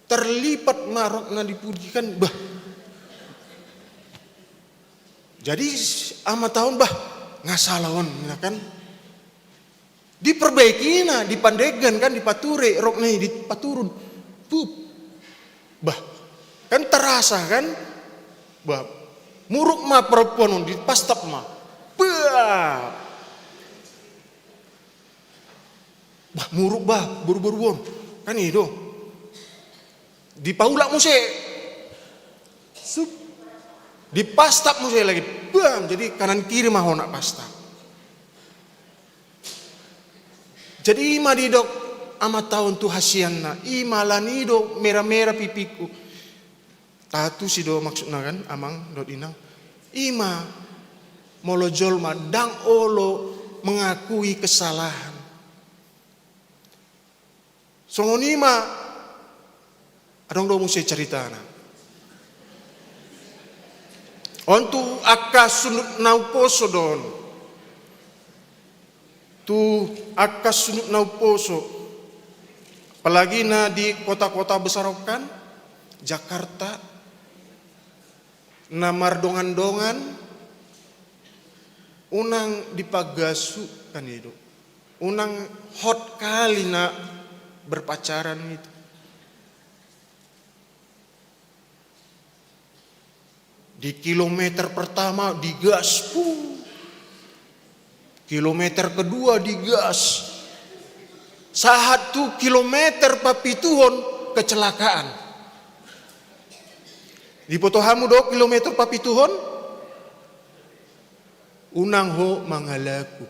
terlipat ma rokna di pudi kan, bah. Jadi amanta on, bah, nga sala on, ninna kan. Diperbaikina, dipandenggan kan, dipature rokna i, dipaturun. Pup. Bah, kan terasa kan? Bah, muruk ma perempuan on, dipastap ma. Bah. Bah, muruk bah, boru-boru on. Kan i do. Dipaulak muse. Sup. Dipastap muse lagi. Bam, jadi kanan kiri ma hona pastap. Jadi i ma didok amanta on tu hasianna, i ma alani do merah-merah pipingku. Tatu si do maksudna kan, amang dohot inang. I ma molo jolma ndang olo mengakui kesalahan. Songon i ma adong do muse ceritana. On tu angka sundut na umposo do on. Tu angka sundut na umposo. Apalagi na di kota-kota besar on kan, Jakarta, na mardongan-dongan, Unang dipagasu kan itu. Unang hot kali na berpacaran itu. Di kilometer pertama digas, puh. Kilometer kedua digas. Sahat tu kilometer papituhon kecelakaan. Diboto hamu do kilometer papituhon? Unang ho mangalaku.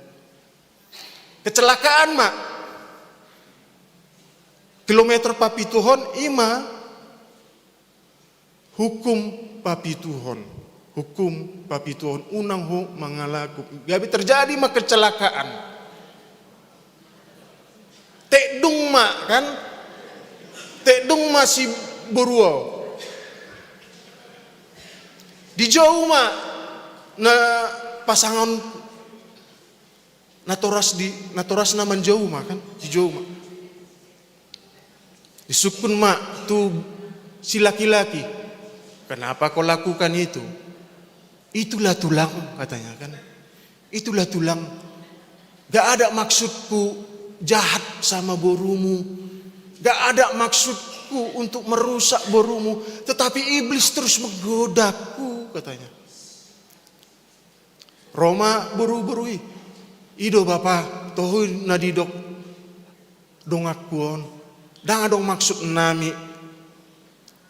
Kecelakaan ma. Kilometer papituhon ima hukum papituhon. Hukum papituhon, unang ho mangalaku. Gabe terjadi ma kecelakaan. Tedung ma kan? Tedung ma si boru on. Dijou ma na pasangan natoras di, natorasna manjou ma kan? Dijou ma. Disungkun ma tu si laki-laki. Kenapa kau lakukan itu? Itulah tulang, katanya kan. Itulah tulang. Gak ada maksudku jahat sama borumu. Gak ada maksudku untuk merusak borumu. Tetapi iblis terus menggodaku, katanya. Ro ma boru-boru i. I do bapa, toho na didok donganku on. Ndang adong maksud nami.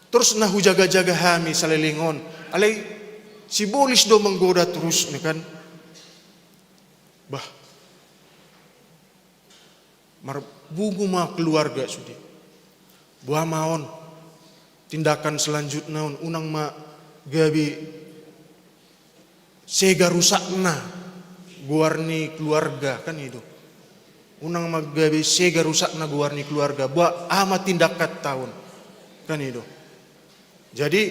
Terus na hujaga-jaga hami saleleng on. Alai si bolis do manggoda terus ni kan. Bah. Marbungu ma keluarga sude. Boha ma on. Tindakan selanjutna on, unang ma gabe sega rusakna goar ni keluarga, kan i do. Unang ma gabe sega rusakna goar ni keluarga, boha, aha ma tindakanta on, kan i do. Jadi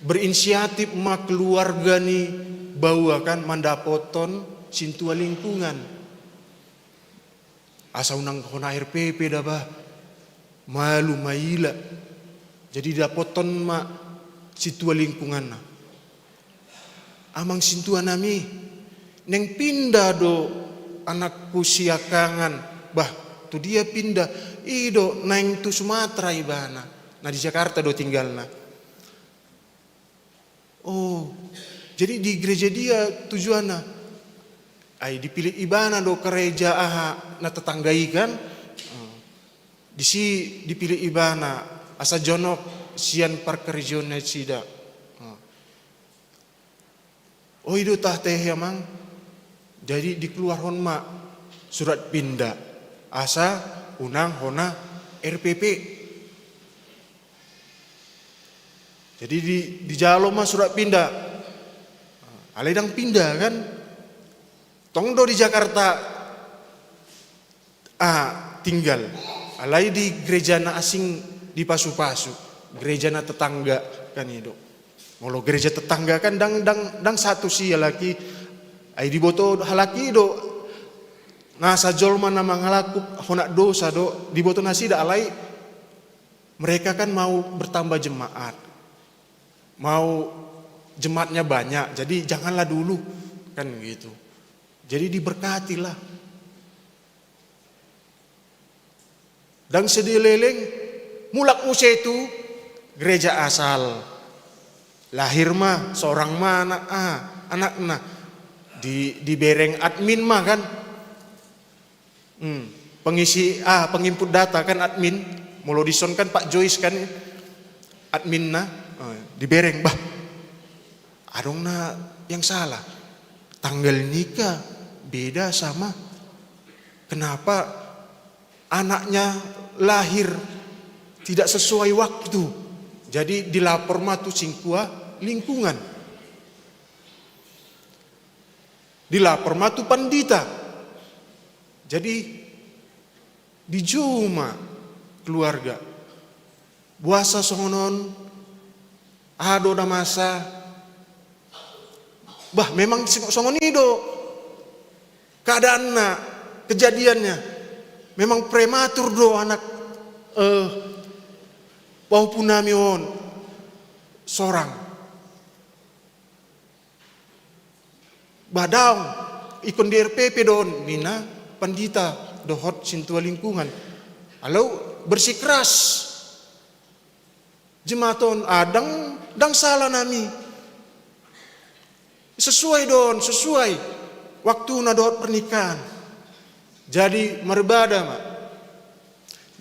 berinisiatif ma keluarga ni baoa kan mandapothon sintua lingkungan. Asa unang hona R P P da bah, malu maila. Jadi dapothon ma sintua lingkunganna. Amang sintua nami, naeng pinda do anakku siangkangan, bah, tu dia pinda, i do naeng tu Sumatera ibana, na di Jakarta do tinggalna. Oh, jadi di gereja dia tujuanna. Ai dipillit ibana do kareja aha na tetangga i kan. Hmm. Disi dipillit ibana asa jonok sian parkarejoan nasida. Hmm. Oh, i do tahe amang. Jadi dikeluarhon ma surat pinda asa unang hona R P P. Jadi di, dijalo ma surat pinda. Alai ndang pinda kan. Tong do di Jakarta ah, tinggal. Alai di gereja na asing dipasupasu, gereja na tetangga kan i do. Molo gereja tetangga kan ndang, ndang, ndang satu si halak i. Ai diboto halak i do na sajolma na mangalakuhon dosa do diboto nasida, alai mereka kan mau bertambah jemaat. Mau jemaatnya banyak, jadi janganlah dulu kan gitu. Jadi diberkatilah. Ndang saleleng, mulak muse tu gereja asal. Lahir ma, sorang ma anak, ah, anakna. Di, dibereng admin ma kan. Hmm. Pengisi, ah, penginput data kan admin. Molo dison kan Pak Jois kan adminna. Oh, dibereng, bah. Adong na yang salah. Tanggal nikah beda sama. Kenapa anaknya lahir tidak sesuai waktu? Jadi dilapor ma tu sintua lingkungan. Dilapor ma tu pandita. Jadi dijou ma keluarga. Boasa songon on, aha do na masa. Bah, memang sing-, songon i do keadaanna, kejadiannya. Memang prematur do anak, eh, pahompu nami on sorang. Ba daong, ingkon di R P P do on, ninna pandita dohot sintua lingkungan. Alai bersikeras jemaat on, ah, ndang, ndang sala nami. Sesuai do on, sesuai waktuna dohot pernikahan. Jadi marbada ma.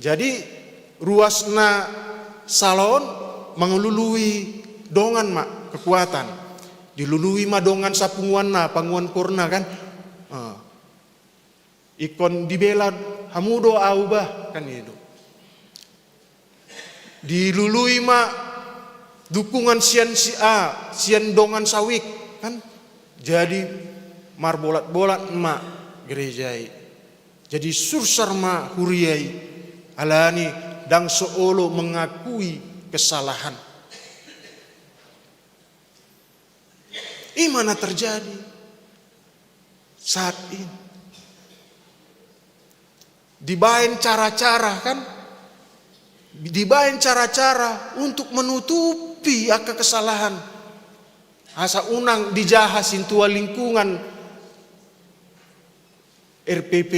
Jadi ruas na sala on mangalului dongan ma kekuatan. Dilului ma dongan sapunguanna, panguan korna kan. Ah. Ingkon dibela hamu do au bah, kan i do. Dilului ma dukungan sian si A, sian dongan sawik, kan? Jadi marbolat-bolat ma gereja i. Jadi sursar ma huria i, alani ndang so olo mengakui kesalahan. I ma na terjadi saat ini. Dibaen cara-cara, kan? Dibaen cara-cara untuk menutupi angka kesalahan. Asa unang dijaha sintua lingkungan R P P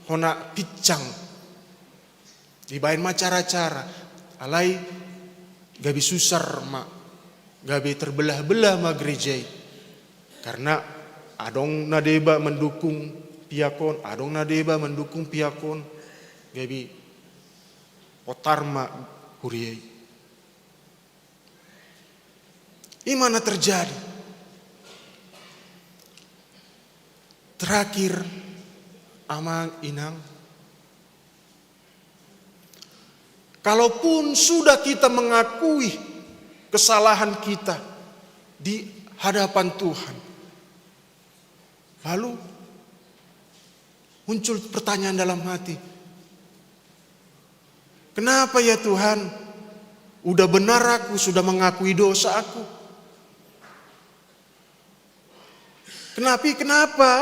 hona pinsang. Dibaen ma cara-cara, alai gabe susar ma, gabe terbelah-belah ma gereja i. Karena adong na deba mendukung pihak on, adong na deba mendukung pihak on, gabe potar ma huria i. I ma na terjadi. Terakhir, amang inang, kalaupun sudah kita mengakui kesalahan kita di hadapan Tuhan, lalu muncul pertanyaan dalam hati, "Kenapa ya Tuhan, udah benar aku sudah mengakui dosa aku? Kenapa, kenapa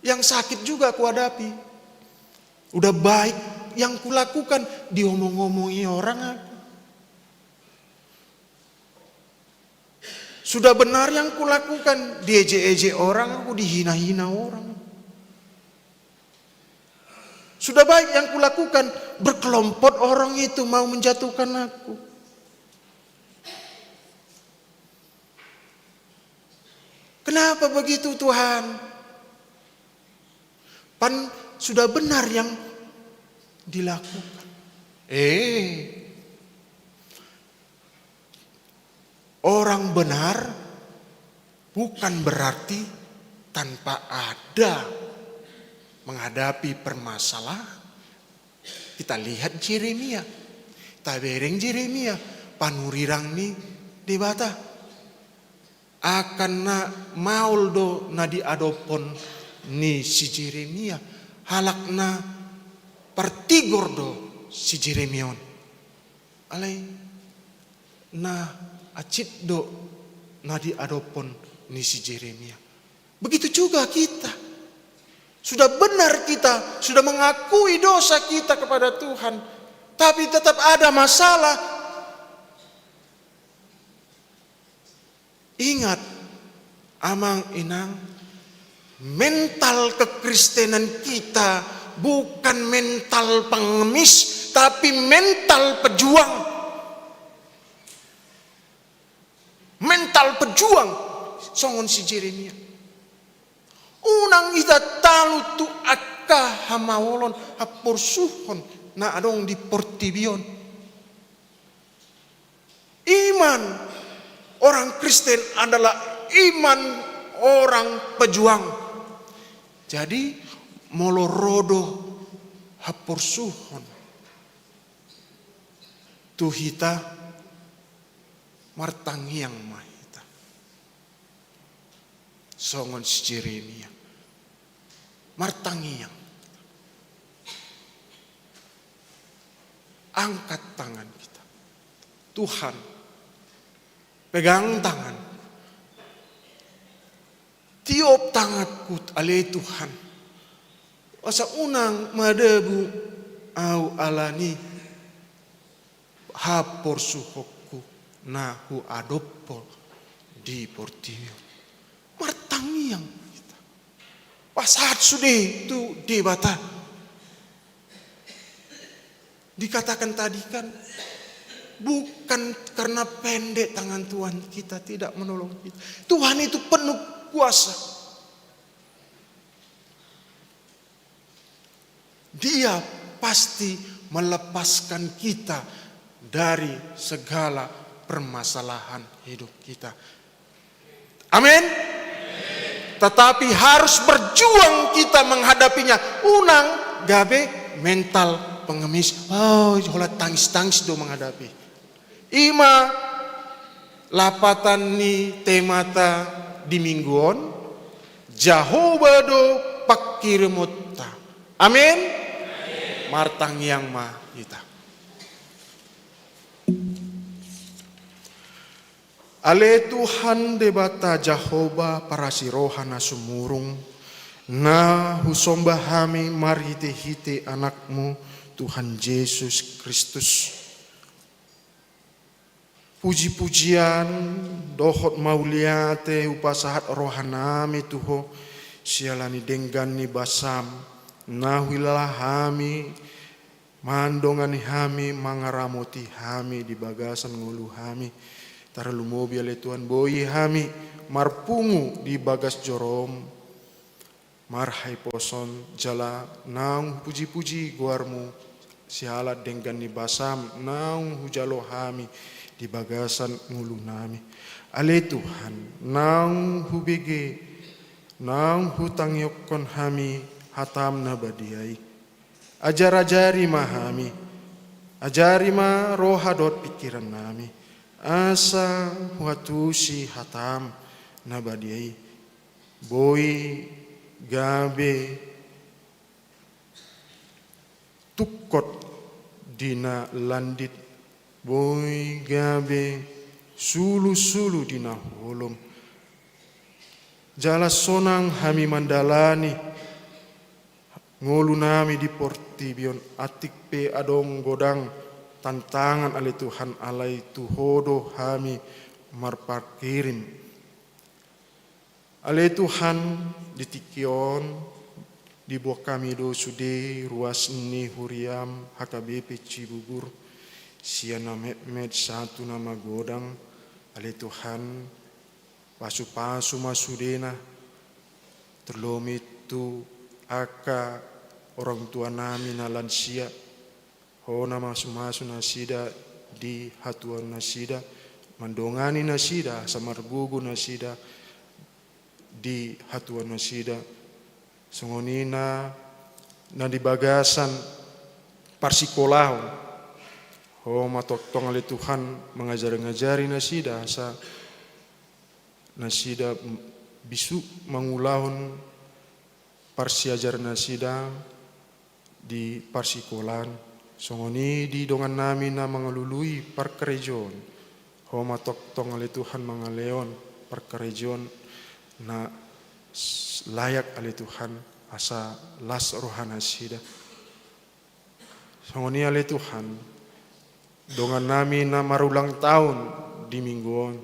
yang sakit juga aku hadapi? Udah baik yang kulakukan, diomong-omongi orang aku. Sudah benar yang kulakukan, diejek-ejek orang aku, dihina-hina orang. Sudah baik yang kulakukan, berkelompok orang itu mau menjatuhkan aku. Kenapa begitu, Tuhan? Pan sudah benar yang dilakukan." Eh, orang benar bukan berarti tanpa ada menghadapi permasalahan. Kita lihat Jeremia. Tabereng Jeremia, panurirang ni Debata. Angka na maol do na diadophon ni si Jeremia, halak na partigor do si Jeremia on. Alai na hansit do na diadophon ni si Jeremia. Begitu juga kita. Sudah benar kita, sudah mengakui dosa kita kepada Tuhan, tapi tetap ada masalah. Ingat, amang inang, mental kekristenan kita bukan mental pengemis, tapi mental pejuang. Mental pejuang, songon si Jeremia. Unang hita talu tu angka hamaolon, haporsuhon na adong di portibi on. Iman orang Kristen adalah iman orang pejuang. Jadi, molo ro do haporsuhon tu hita, martangiang ma hita. Songon si Jeremia. Martangiang. Angkat tangan kita. Tuhan, pegang tangan. Tiop tanganku ale Tuhan. Asa unang madabu au alani haporsuhonku na huadophon di portibi on. Yang kita pasahat sude tu Debata. Dikatakan tadi kan, bukan karena pendek tangan Tuhan kita tidak menolong kita. Tuhan itu penuh kuasa. Dia pasti melepaskan kita dari segala permasalahan hidup kita. Amin. Tetapi harus berjuang kita menghadapinya. Unang gabe mental pengemis. Oh, holan tangis-tangis do menghadapi. Ima lapatan ni temata di minggu on, Jahowa do pangkirimonta. Amin. Martangiang ma hita. Ale Tuhan Debata Jahowa parasi roha na sumurung, na husomba hami marhite-hite Anakmu, Tuhan Jesus Kristus. Puji-pujian dohot mauliate hupasahat rohanami tu Ho, siala ni denggan ni basam, na huhilala hami, mandongani hami, mangaramoti hami di bagasan ngolu hami. Tarlumobi ale Tuhan, boi hami marpungu di bagas joroM, marhaposan jala naung hupuji-puji goarMu, siala denggan ni basam naung hujalo hami di bagasan ngolunami. Ale Tuhan, naung hubege, naung hutangihon hami hataM na badia i. Ajar-ajari ma hami, ajari ma roha dohot pingkirannami, asa huantusi hataM na badia i, boi gabe tungkot di na landit, boi gabe sulu-sulu di na holom. Jala sonang hami mandalani ngolunami di portibi on, atik pe adong godang tantangan ale Tuhan, alai tu Ho do hami marpangkirim. Ale Tuhan, di tingki on diboan hami do sude ruas ni huriaM H K B P Cibubur, sian na metmet sahat tu na magodang. Ale Tuhan, pasu-pasu ma sudena, terlebih tu angka orang tuanami na lansia, Ho na masu-masu nasida di hatuaon nasida, mandongani nasida asa margogo nasida di hatuaon nasida. Songon i na, na di bagasan parsikolaon, Ho ma tongtong ale Tuhan mangajari-ngajari nasida asa nasida bisu mangulahon parsiajar nasida di parsikolaan. Songon i di dongannami na mangalului parkarejoon, Ho ma tongtong ale Tuhan mangalehon parkarejoon na s-, layak ale Tuhan, asa las roha nasida. Songon i ale Tuhan, dongannami na marulang taon di minggu on,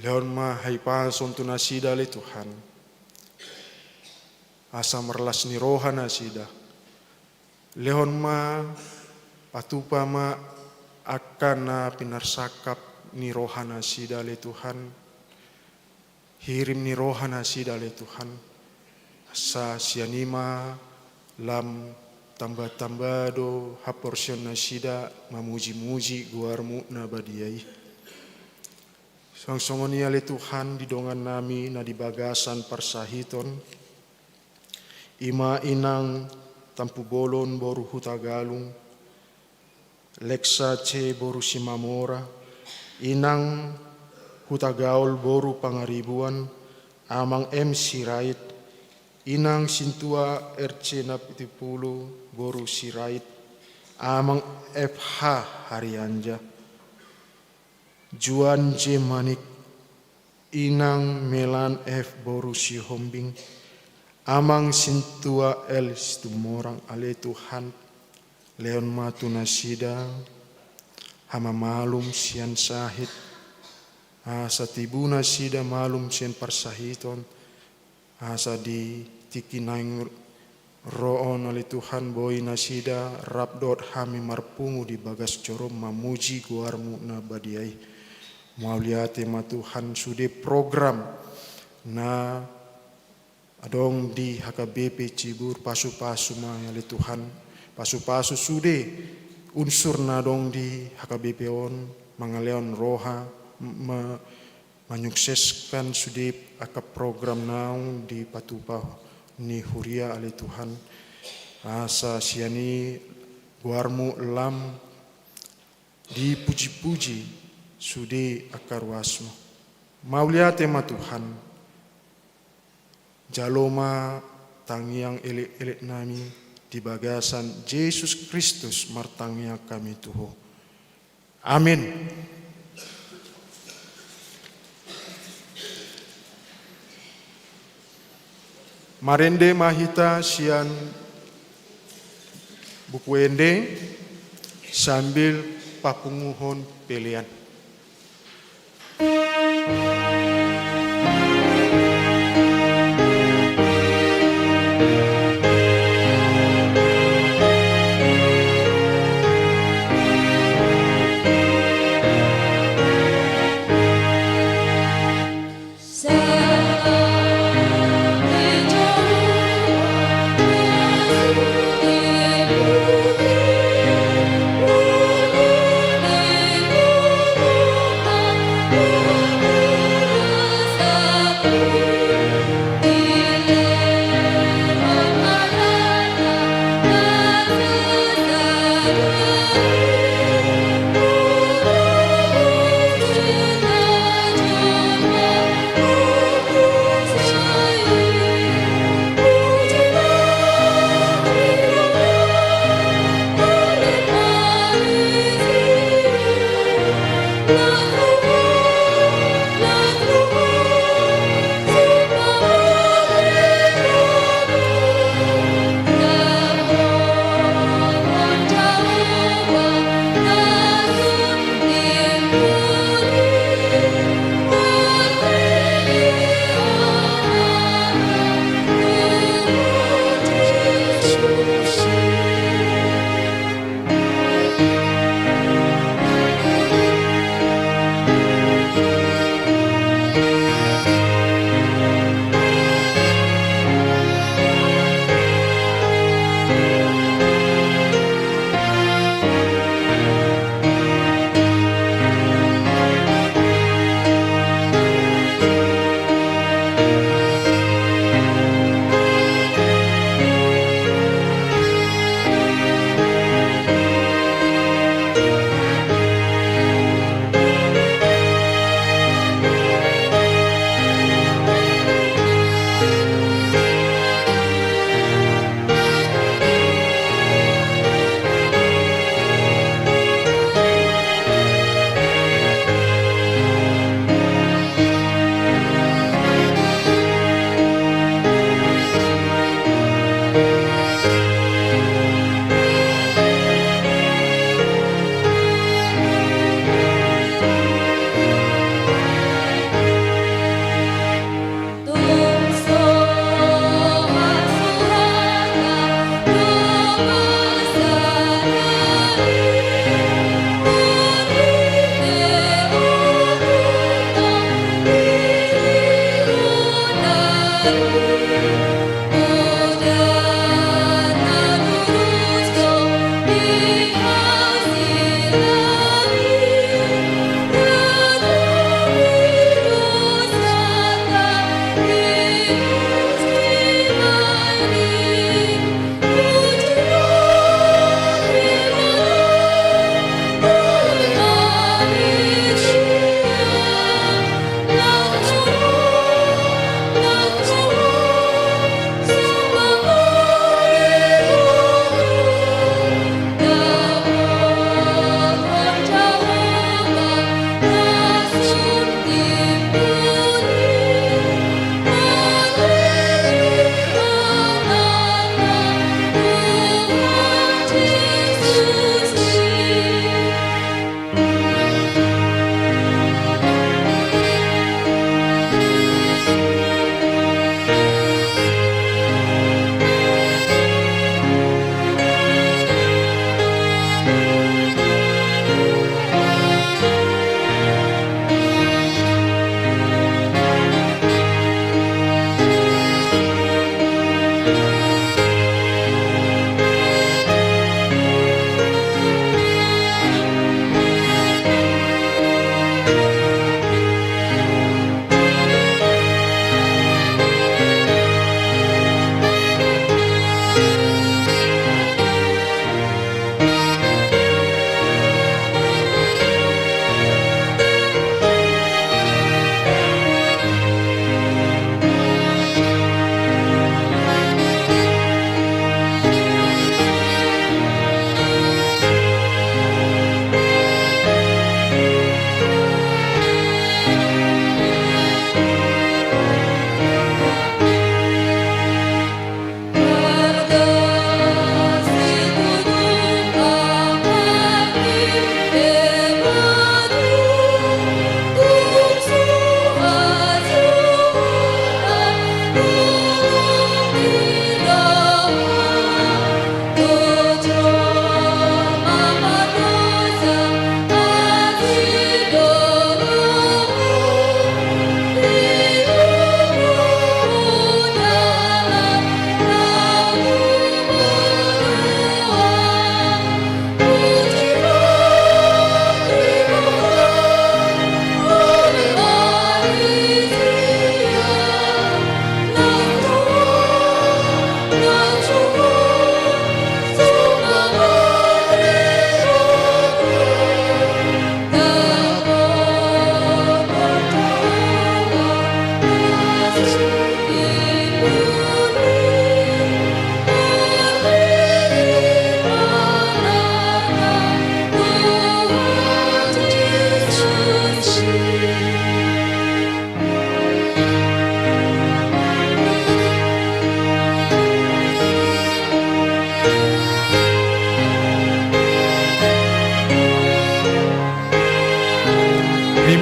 lehon ma hahipason tu nasida ale Tuhan, asa marlas ni roha nasida. Lehon ma, patupa ma angka na pinarsangkap ni roha nasida ale Tuhan. Hirim ni roha nasida ale Tuhan, asa sian i ma lam tamba-tamba do haporseaon nasida mamuji-muji goarMu na badia i. Songon-songon i ale Tuhan di dongannami na di bagasan parsahiton, i ma inang Tampubolon boru Hutagalung, Leksa C boru Simamora, inang Hutagaol boru Pangaribuan, amang M Sirait, inang Sintua R C Napitupulu boru Sirait, amang F H Harianja, Juan J Manik, inang Melan F boru Sihombing, amang Sintua L Situmorang ale Tuhan, lehon ma tu nasida hamamalum sian sahit, Asa tibu nasida malum sian parsahiton, asa di tingki naeng ro on ale Tuhan boi nasida rap dohot hami marpungu di bagas jorom mamuji goarmu na badia i. Mauliate ma Tuhan sude program na adong di H K B P Cibur, pasupasu ma ale Tuhan, pasupasu sude unsur na adong di H K B P on, mangalehon roha, ma-, manyukseskan sude angka program naung dipatupa ni huria ale Tuhan, asa sian i goarmu lam dipujipuji sude angka ruasmu. Mauliate ma Tuhan. Jalo ma tangiang elek-elek nami di bagasan Jesus Kristus martangiang hami tu Ho. Amin. Marende ma hita sian Buku Ende sambil papunguhon pelean.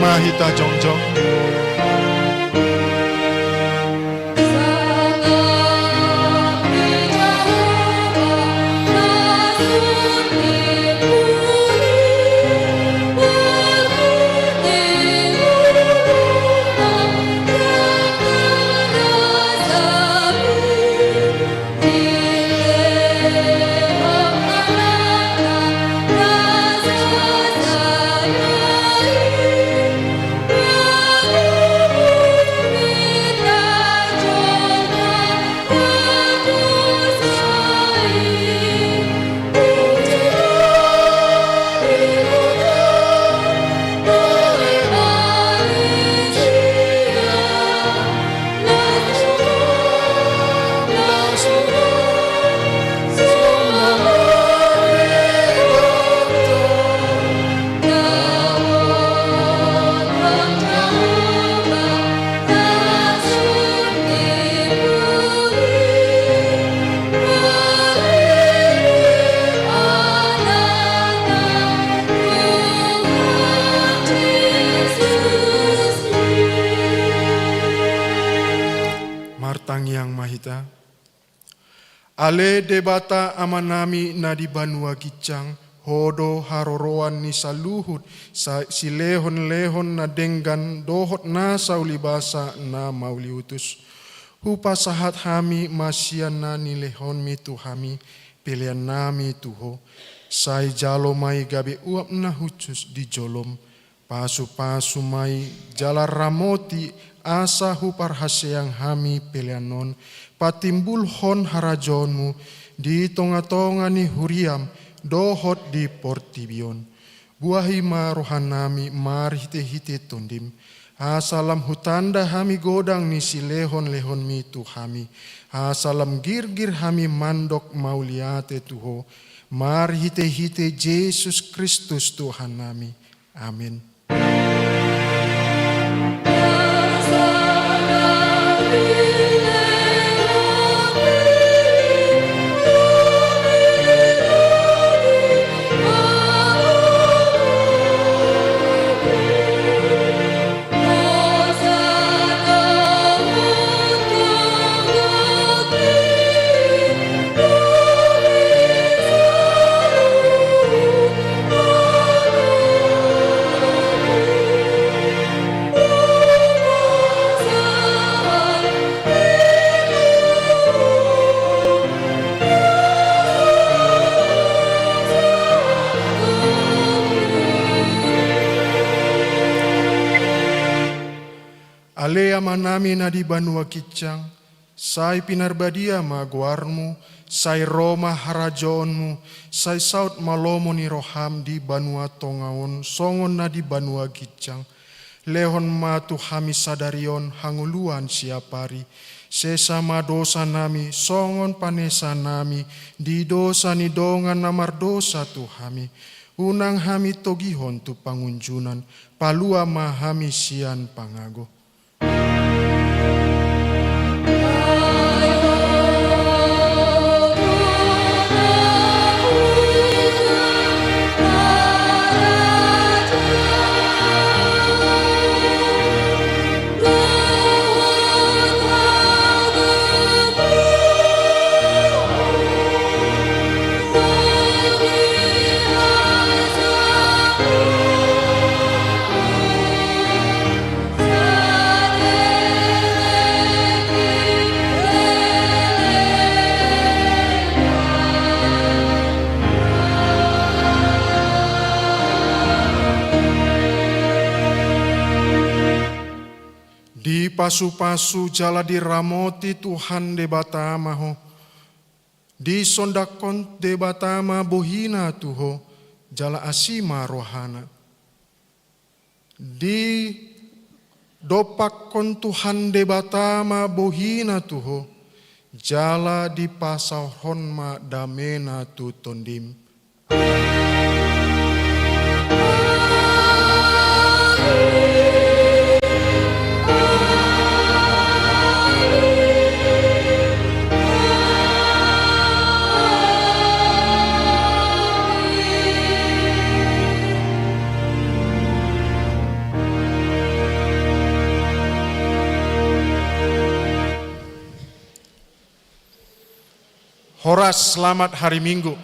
Ma hita jongjong. Martangiang ma hita. Ale Debata Amanami na di banua ginjang, Ho do haroroan ni saluhut sa-, silehonlehon na denggan dohot nasa ulibasa na mauliutus. Hupasahat hami ma sian na nilehonMi tu hami peleannami tu Ho. Sai jalo ma i gabe uap na hushus di joloM. Pasupasu ma i jala ramoti asa huparhaseang hami pelean on patimbulhon harajaonMu di tongatonga ni huriaM dohot di portibi on. Buahi ma rohanami marhitehite TondiM, asa lam hutanda hami godang ni silehonlehonMi tu hami, asa lam girgir hami mandok mauliate tu Ho, marhitehite Jesus Kristus Tuhannami. Amen. Ale Amanami na di banua ginjang, sai pinarbadia ma goarMu, sai ro ma harajaonMu, sai saut ma lomo ni rohaM di banua tonga on songon na di banua ginjang. Lehon ma tu hami sadari on hangoluan siapari. Sesa ma dosanami songon panesanami di dosa ni dongan na mardosa tu hami. Unang hami togihon tu pangunjunan, palua ma hami sian pangago. Dipasupasu jala diramoti Tuhan Debata ma ho. Disondanghon Debata ma bohina tu ho, jala asi ma rohana. Didompakhon Tuhan Debata ma bohina tu ho, jala dipasaorhon ma damena tu tondim. Horas, selamat hari Minggu.